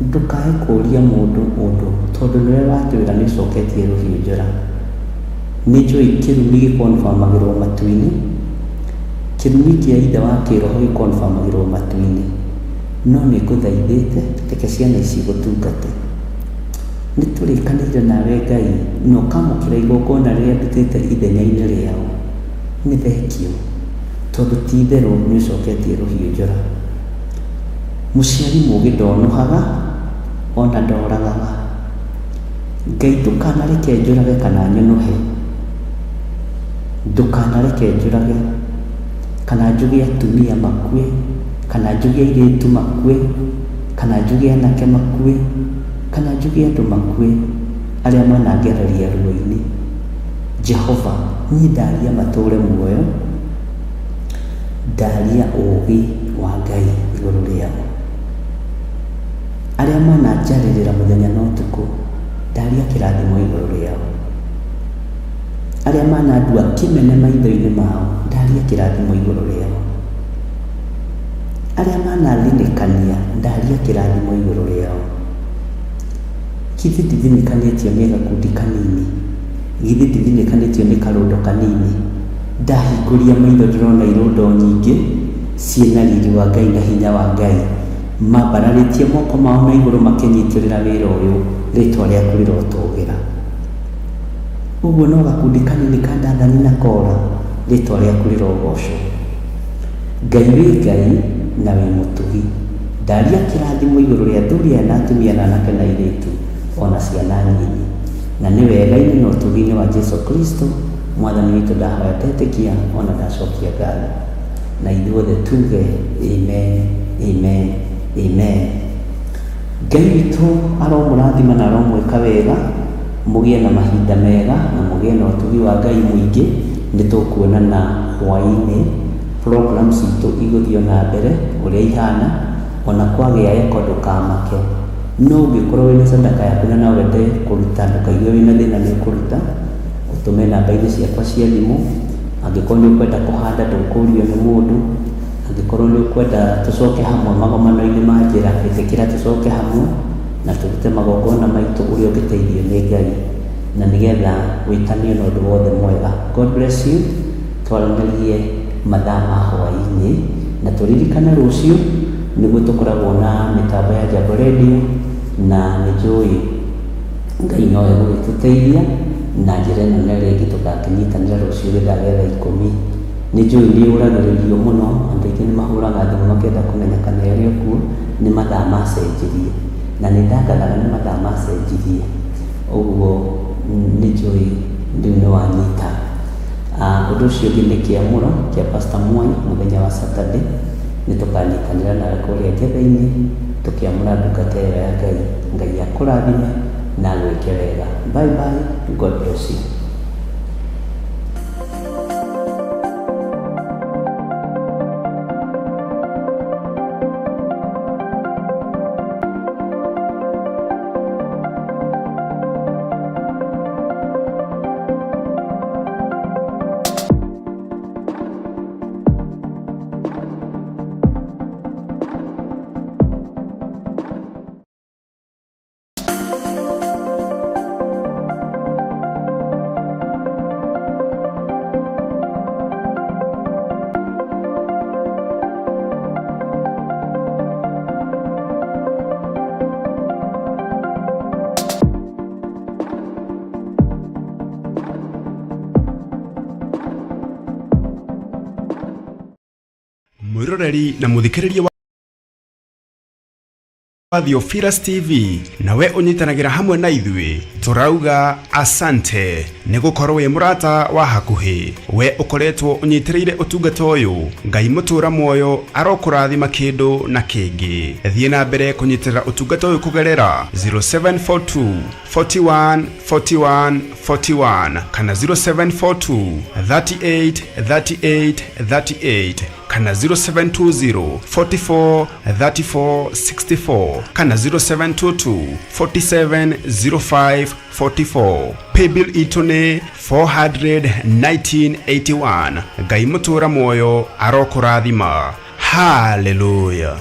Ndũkae kũũria mũndũ ũndũ tondũ nĩwe watwĩra nĩ ũcoketie rũhiũ njora. Nĩ njũĩ kĩrumi gĩkonfamagĩrwo matu-inĩ, kĩrumi kĩa ithe wa kĩroho gĩkonfamagĩrwo matu-inĩ, no nĩ ngũthaithĩte reke ciana ici igũtungate. Nĩ tũrĩkanĩire nawe Ngai na ũkamũkĩra igongona rĩrĩa ndutĩte ithenya-inĩ rĩao. Nĩ thengiũ tondũ ti itherũ nĩ ũcoketie rũhiũ njora. Mũciari mũũgĩ ndonũhaga ona ndoragaga. Ngai ndũkanareke njũrage kana nyũnũhe. Ndũkanareke njũrage kana njuge atumia makue, kana njuge airĩtu makue, kana njuge anake makue, kana njuge andũ makue arĩa manangereria ruo-inĩ. Jehova, niĩ ndaria matũũre muoyo, ndaria ũũgĩ wa Ngai igũrũ rĩao. Arĩa mananjarĩrĩra mũthenya na ũtukũ, ndaria kĩrathimo igũrũ rĩao. Arĩa manandua kĩmene maitho-inĩ mao, ndaria kĩrathimo igũrũ rĩao. Arĩa manathinĩkania, ndaria kĩrathimo igũrũ rĩao. Githĩ ndithinĩkanĩtio nĩ gakundi kanini? Githĩ ndithinĩkanĩtio nĩ karũndo kanini? Ndahingũria maitho ndĩrona irũndo nyingĩ ciĩna riri wa Ngai na hinya wa Ngai. Mambararĩtie moko mao na igũrũ makĩnyitĩrĩra wĩra ũyũ, rĩtwa rĩaku rĩrotũgĩra. Ũguo no gakundi kanini ka Dathani na Kora, rĩtwa rĩaku rĩrogocwo. Ngai wĩ Ngai na wĩ mũtugi. Ndaria kĩrathimo igũrũ rĩa athuri aya na atumia na anake na airĩtu o na ciana nyinyi. Na nĩ wega-inĩ na ũtugi-inĩ wa Jesu Kristo Mwathani witũ ndahoya ndetĩkia o na ndacokia ngatho. Na ithuothe tuge amen, amen, amen. Ngai witũ aromũrathima na aromwĩka wega, mũgĩe na mahinda mega na mũgĩe na ũtugi wa Ngai mũingĩ. Nĩ tũkuonana hwaĩ-inĩ, program citũ igũthiĩ o na mbere ũrĩa ihana, ona kwagĩa echo ndũkamake. No ũngĩkorwo wĩna sadaka yaku na no wende kũruta ndũkaigue wĩna thĩna nĩ ũkũruta, ũtũme namba-inĩ ciakwa cia thimũ. Angĩkorwo nĩ ũkwenda kũhanda ndũkũrio nĩ mũndũ. Angĩkorwo nĩ ũkwenda tũcoke hamwe magomano-inĩ ma njĩra, ĩtĩkĩra tũcoke hamwe na tũrute magongona maitũ ũrĩa ũngĩteithio nĩ Ngai na nĩgetha wĩtanio na ũndũ wothe mwega. God bless you. Twaranĩrie mathaa ma hwaĩ-inĩ na tũririkane rũciũ nĩguo tũkoragwo na mĩtambo ya Jambo Radio na nĩ njũĩ Ngai no egũgĩtũteithia na njĩra ĩno na ĩrĩa ĩngĩ tũgakĩnyitanĩra rũciũ gĩthaa gĩa thaa ikũmi. Nĩ njũĩ nĩ ũragĩrĩrio mũno, andũ aingĩ nĩ mahũraga thimũ makĩenda kũmenya kana ĩrĩ o kuo, nĩ mathaa macenjirie. Na nĩ ndangathaga nĩ mathaa macenjirie, ũguo nĩ njũĩ rĩu nĩ wanyita. Ũndũ ũcio ũngĩ nĩ kĩamũro kĩa Pastor Mwai mũthenya wa Saturday, nĩ tũkanyitanĩra nawe kũrĩa Ngetha-inĩ tũkĩamũra ndungata ĩyo ya Ngai. Ngai akũrathime na agwĩke wega. Bye bye, God bless you. Mwiroreri na muthikiriria wa Theophilus TV, nawe ũnyitanagĩra hamwe na ithuĩ, tũrauga asante nĩ gũkorwo wĩ mũrata wa hakuhĩ. We ũkoretwo ũnyitĩrĩire ũtungata ũyũ, Ngai mũtũra muoyo arokũrathima kĩndũ na kĩngĩ. Thiĩ na mbere kũnyitĩrĩra ũtungata ũyũ kũgerera 0742 41 41 41 kana 0742 38 38 38 kana 0720 44 34 64 kana 0722 47 05 44. Paybill itũ nĩ 41981. Ngai mũtũra muoyo arokũrathima. Haleluya.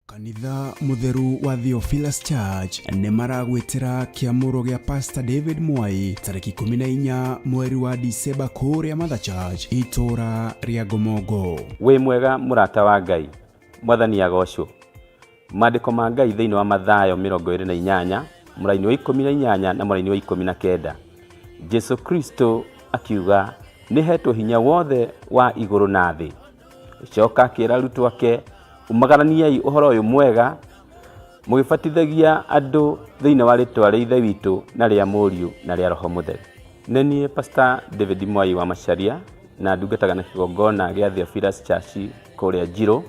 Kanitha Mũtheru wa Theophilus Church nĩ maragwĩtĩra kĩamũro gĩa Pastor David Mwai tarĩki 14 mweri wa Dicemba kũrĩa Mother Church itũũra rĩa Ngomongo. Wĩ mwega mũrata wa Ngai, Mwathani agocwo. Maandĩko ma Ngai thĩinĩ wa Mathayo 28 mũraini wa 18 na mũraini wa 19. Jesu Kristo akiuga, nĩ hetwo hinya wothe wa igũrũ na thĩ. Coka akĩra arutwo ake, umagaraniai ũhoro ũyũ mwega mũgĩbatithagia andũ thĩinĩ wa rĩtwa rĩa Ithe witũ na rĩa Mũriũ na rĩa Roho Mũtheru. Nĩ niĩ Pastor David Mwai wa Macharia na ndungataga na kĩgongona gĩa Theophilus Church kũrĩa Njirũ.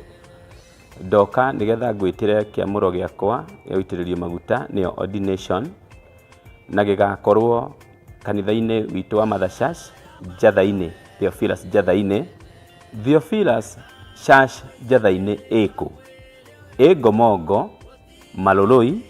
Ndoka nĩgetha ngwĩtĩre kĩamũro gĩakwa gĩa gũitĩrĩrio maguta nĩyo ordination, na gĩgakorwo kanitha-inĩ witũ wa Mother Church Njatha-inĩ, Theophilus Njatha-inĩ. Theophilus Church Njatha-inĩ ĩkũ? Ĩ Ngomongo, Maloloi,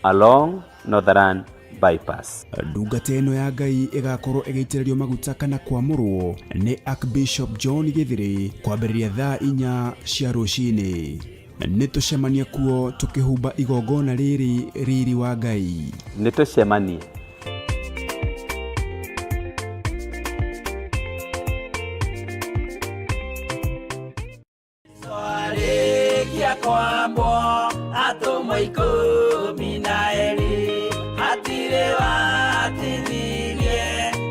along Northern Bypass. Ndungata ĩno ya Ngai ĩgakorwo ĩgĩitĩrĩrio maguta kana kwamũrwo nĩ Archbishop John Gĩthĩrĩ kwambĩrĩria thaa 4 cia rũcinĩ. Nĩ tũcemanie kuo tũkĩhumba igongona rĩrĩ riri wa Ngai. Nĩ tũcemanie. Twarĩkia kwambwo atũmwo 12, hatirĩ watithirie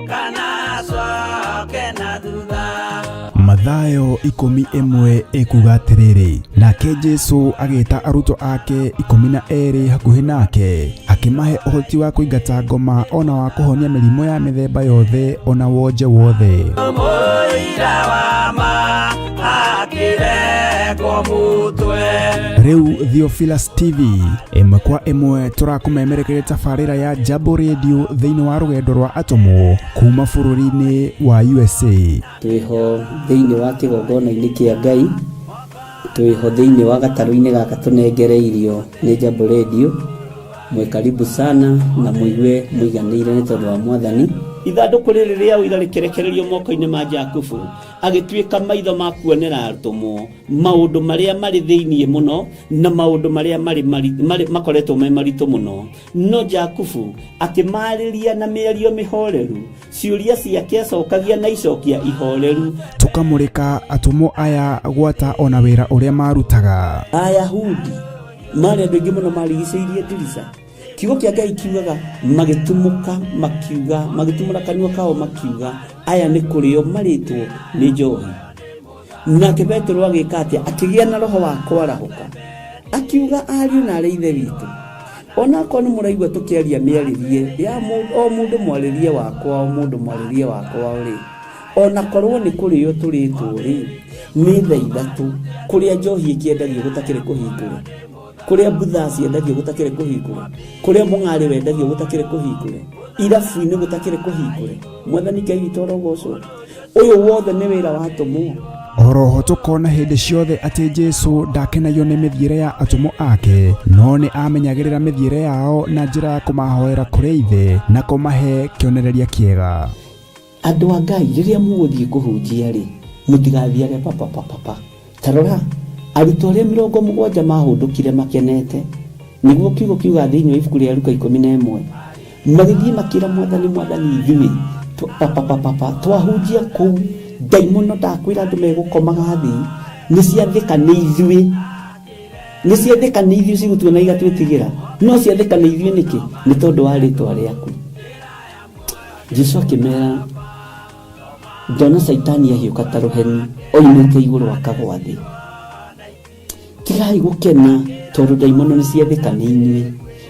kana acoke na thutha. Mathayo 11 ĩkuga atĩrĩrĩ, nake Jesu agĩta arutwo ake 12 hakuhĩ nake, akĩmahe ũhoti wa kũingata ngoma ona wa kũhonia mĩrimũ ya mĩthemba yothe ona wonje wothe. Mũira wa ma. Akĩrengwo mũtwe. Rĩu Theophilus TV ĩmwe kwa ĩmwe tũrakũmemerekeria tabarĩra ya Jambo Radio thĩinĩ wa rũgendo rwa atũmwo kuma bũrũri-inĩ wa USA. Twĩho thĩinĩ wa kĩgongona-inĩ kĩa Ngai, twĩho thĩinĩ wa gatarũ-inĩ gaka tũnengereirio nĩ Jambo Radio. Mwĩ karibu sana na mũigue mũiganĩire nĩ tondũ wa Mwathani. Ithandũkũ rĩrĩ rĩa ũira rĩkĩrekererio moko-inĩ ma Jakubu, agĩtuĩka maitho ma kuonera atũmwo maũndũ marĩa marĩ thĩinĩ mũno na maũndũ marĩa marĩ makoretwo me maritũ mũno. No Jakubu akĩmarĩria na mĩario mĩhoreru, ciũria ciake acokagia na icokia ihoreru. Tũkamũrĩka atũmwo aya gwata ona wĩra ũrĩa marutaga. Ayahudi marĩ andũ aingĩ mũno marigicĩirie ndirica. Kiugo kĩa Ngai kiugaga magĩtumũka makiuga, magĩtumũra kanua kao makiuga, aya nĩ kũrĩo marĩtwo nĩ njohi. Nake Petero agĩka atĩa? Akĩgĩa na roho wa kwarahũka, akiuga ariũ na arĩ ithe witũ, onakorwo nĩ mũraigua tũkĩaria mĩarĩrie ya o mũndũ mwarĩrie wakwa, o mũndũ mwarĩrie wakwa rĩ, onakorwo nĩ kũrĩo tũrĩtwo rĩ, nĩ thaa ithatũ kũrĩa njohi ĩkĩendagio gũtakĩrĩ kũhingũre, kũrĩa mbutha ciendagio gũtakĩrĩ kũhingũre, kũrĩa mũng'arĩ wendagio gũtakĩrĩ kũhingũre, irabu-inĩ gũtakĩrĩ kũhingũre. Mwathani Ngai witũ arogocwo. Ũyũ wothe nĩ wĩra wa atũmwo. Oroho tũkona hĩndĩ ciothe atĩ Jesu ndakenagio nĩ mĩthiĩre ya atũmwo ake, no nĩ amenyagĩrĩra mĩthiĩre yao na njĩra ya kũmahoera kũrĩ ithe na kũmahe kĩonereria kĩega. Andũ a Ngai, rĩrĩa mũgũthiĩ kũhunjia rĩ, mũtigathiage papapapapa. Ta rora, arutwo arĩa 70 mahũndũkire makenete, nĩguo kiugo kiuga thĩinĩ wa ibuku rĩa Luka 11, magĩthiĩ makĩra Mwathani, Mwathani, ithuĩ papapapapa twahunjia kũu, ndaimono ndakwĩra andũ megũkomaga thĩ, nĩ ciathĩka nĩ ithuĩ, nĩ ciathĩka nĩ ithuĩ cigũtuona igatwĩtigĩra, no ciathĩka nĩ ithuĩ nĩkĩ? Nĩ tondũ wa rĩtwa rĩaku. Jesu akĩmera, ndona Caitani ahiũka ta rũheni oimĩte igũrũ akagwa thĩ. Tigai gũkena tondũ ndaimono nĩ ciathĩka nĩ inyuĩ,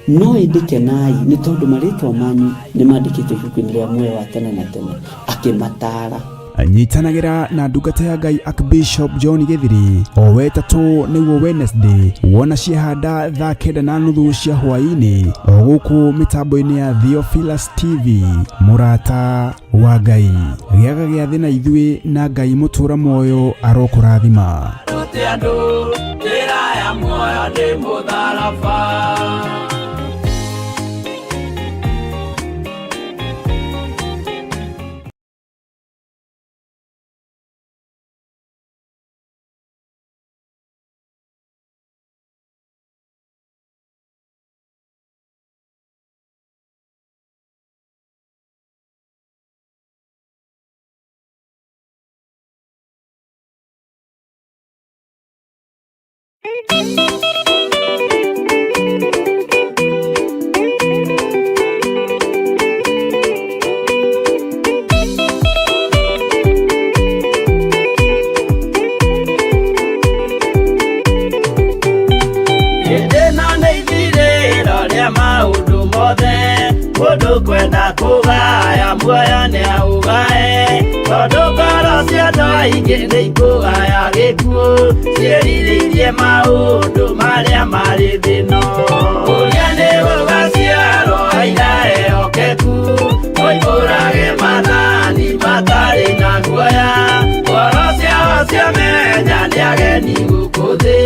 no ĩndĩ kenai nĩ tondũ marĩtwa manyu nĩ mandĩkĩtwo ibuku-inĩ rĩa muoyo wa tene na tene. Akĩmataara. Nyitanagĩra na ndungata ya Ngai Archbishop John Gĩthiri o wetatũ nĩguo Wednesday, wona ciehanda thaa 9:30 cia hwaĩ-inĩ o gũkũ mĩtambo-inĩ ya Theophilus TV. Mũrata wa Ngai, gĩaga gĩathĩ na ithuĩ na Ngai mũtũra muoyo arokũrathima. Rute andũ njĩra ya muoyo nĩ mũtharaba. Hĩndĩ ĩno nĩ ithirĩro rĩa maũndũ mothe, mũndũ kwenda kũgaya muoyo nĩ aũgae, tondũ ngoro cia andũ aingĩ nĩ ikũgaya gĩkuũ, ciĩrirĩirie maũndũ marĩa marĩ thĩ ĩno. Ũrĩa nĩ gũgaciarwo aira ehokeku, moimbũrage maathani matarĩ na guoya, ngoro ciao ciamenya nĩ ageni gũkũ thĩ,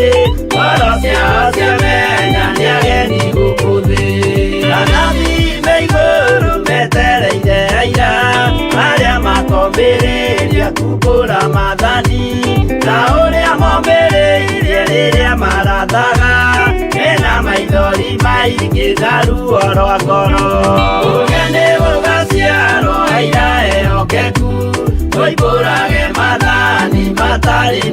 ngoro ciao ciamenya nĩ ageni gũkũ thĩ. Anabii me igũrũ metereire aira, arĩa makombĩrĩria kumbũra maathani, ta ũrĩa mombĩrĩirie rĩrĩa marathaga, mena maithori maingĩ na ruo rwa ngoro. Ũrĩa nĩ gũgaciarwo aira ehokeku, moimbũrage maathani matarĩ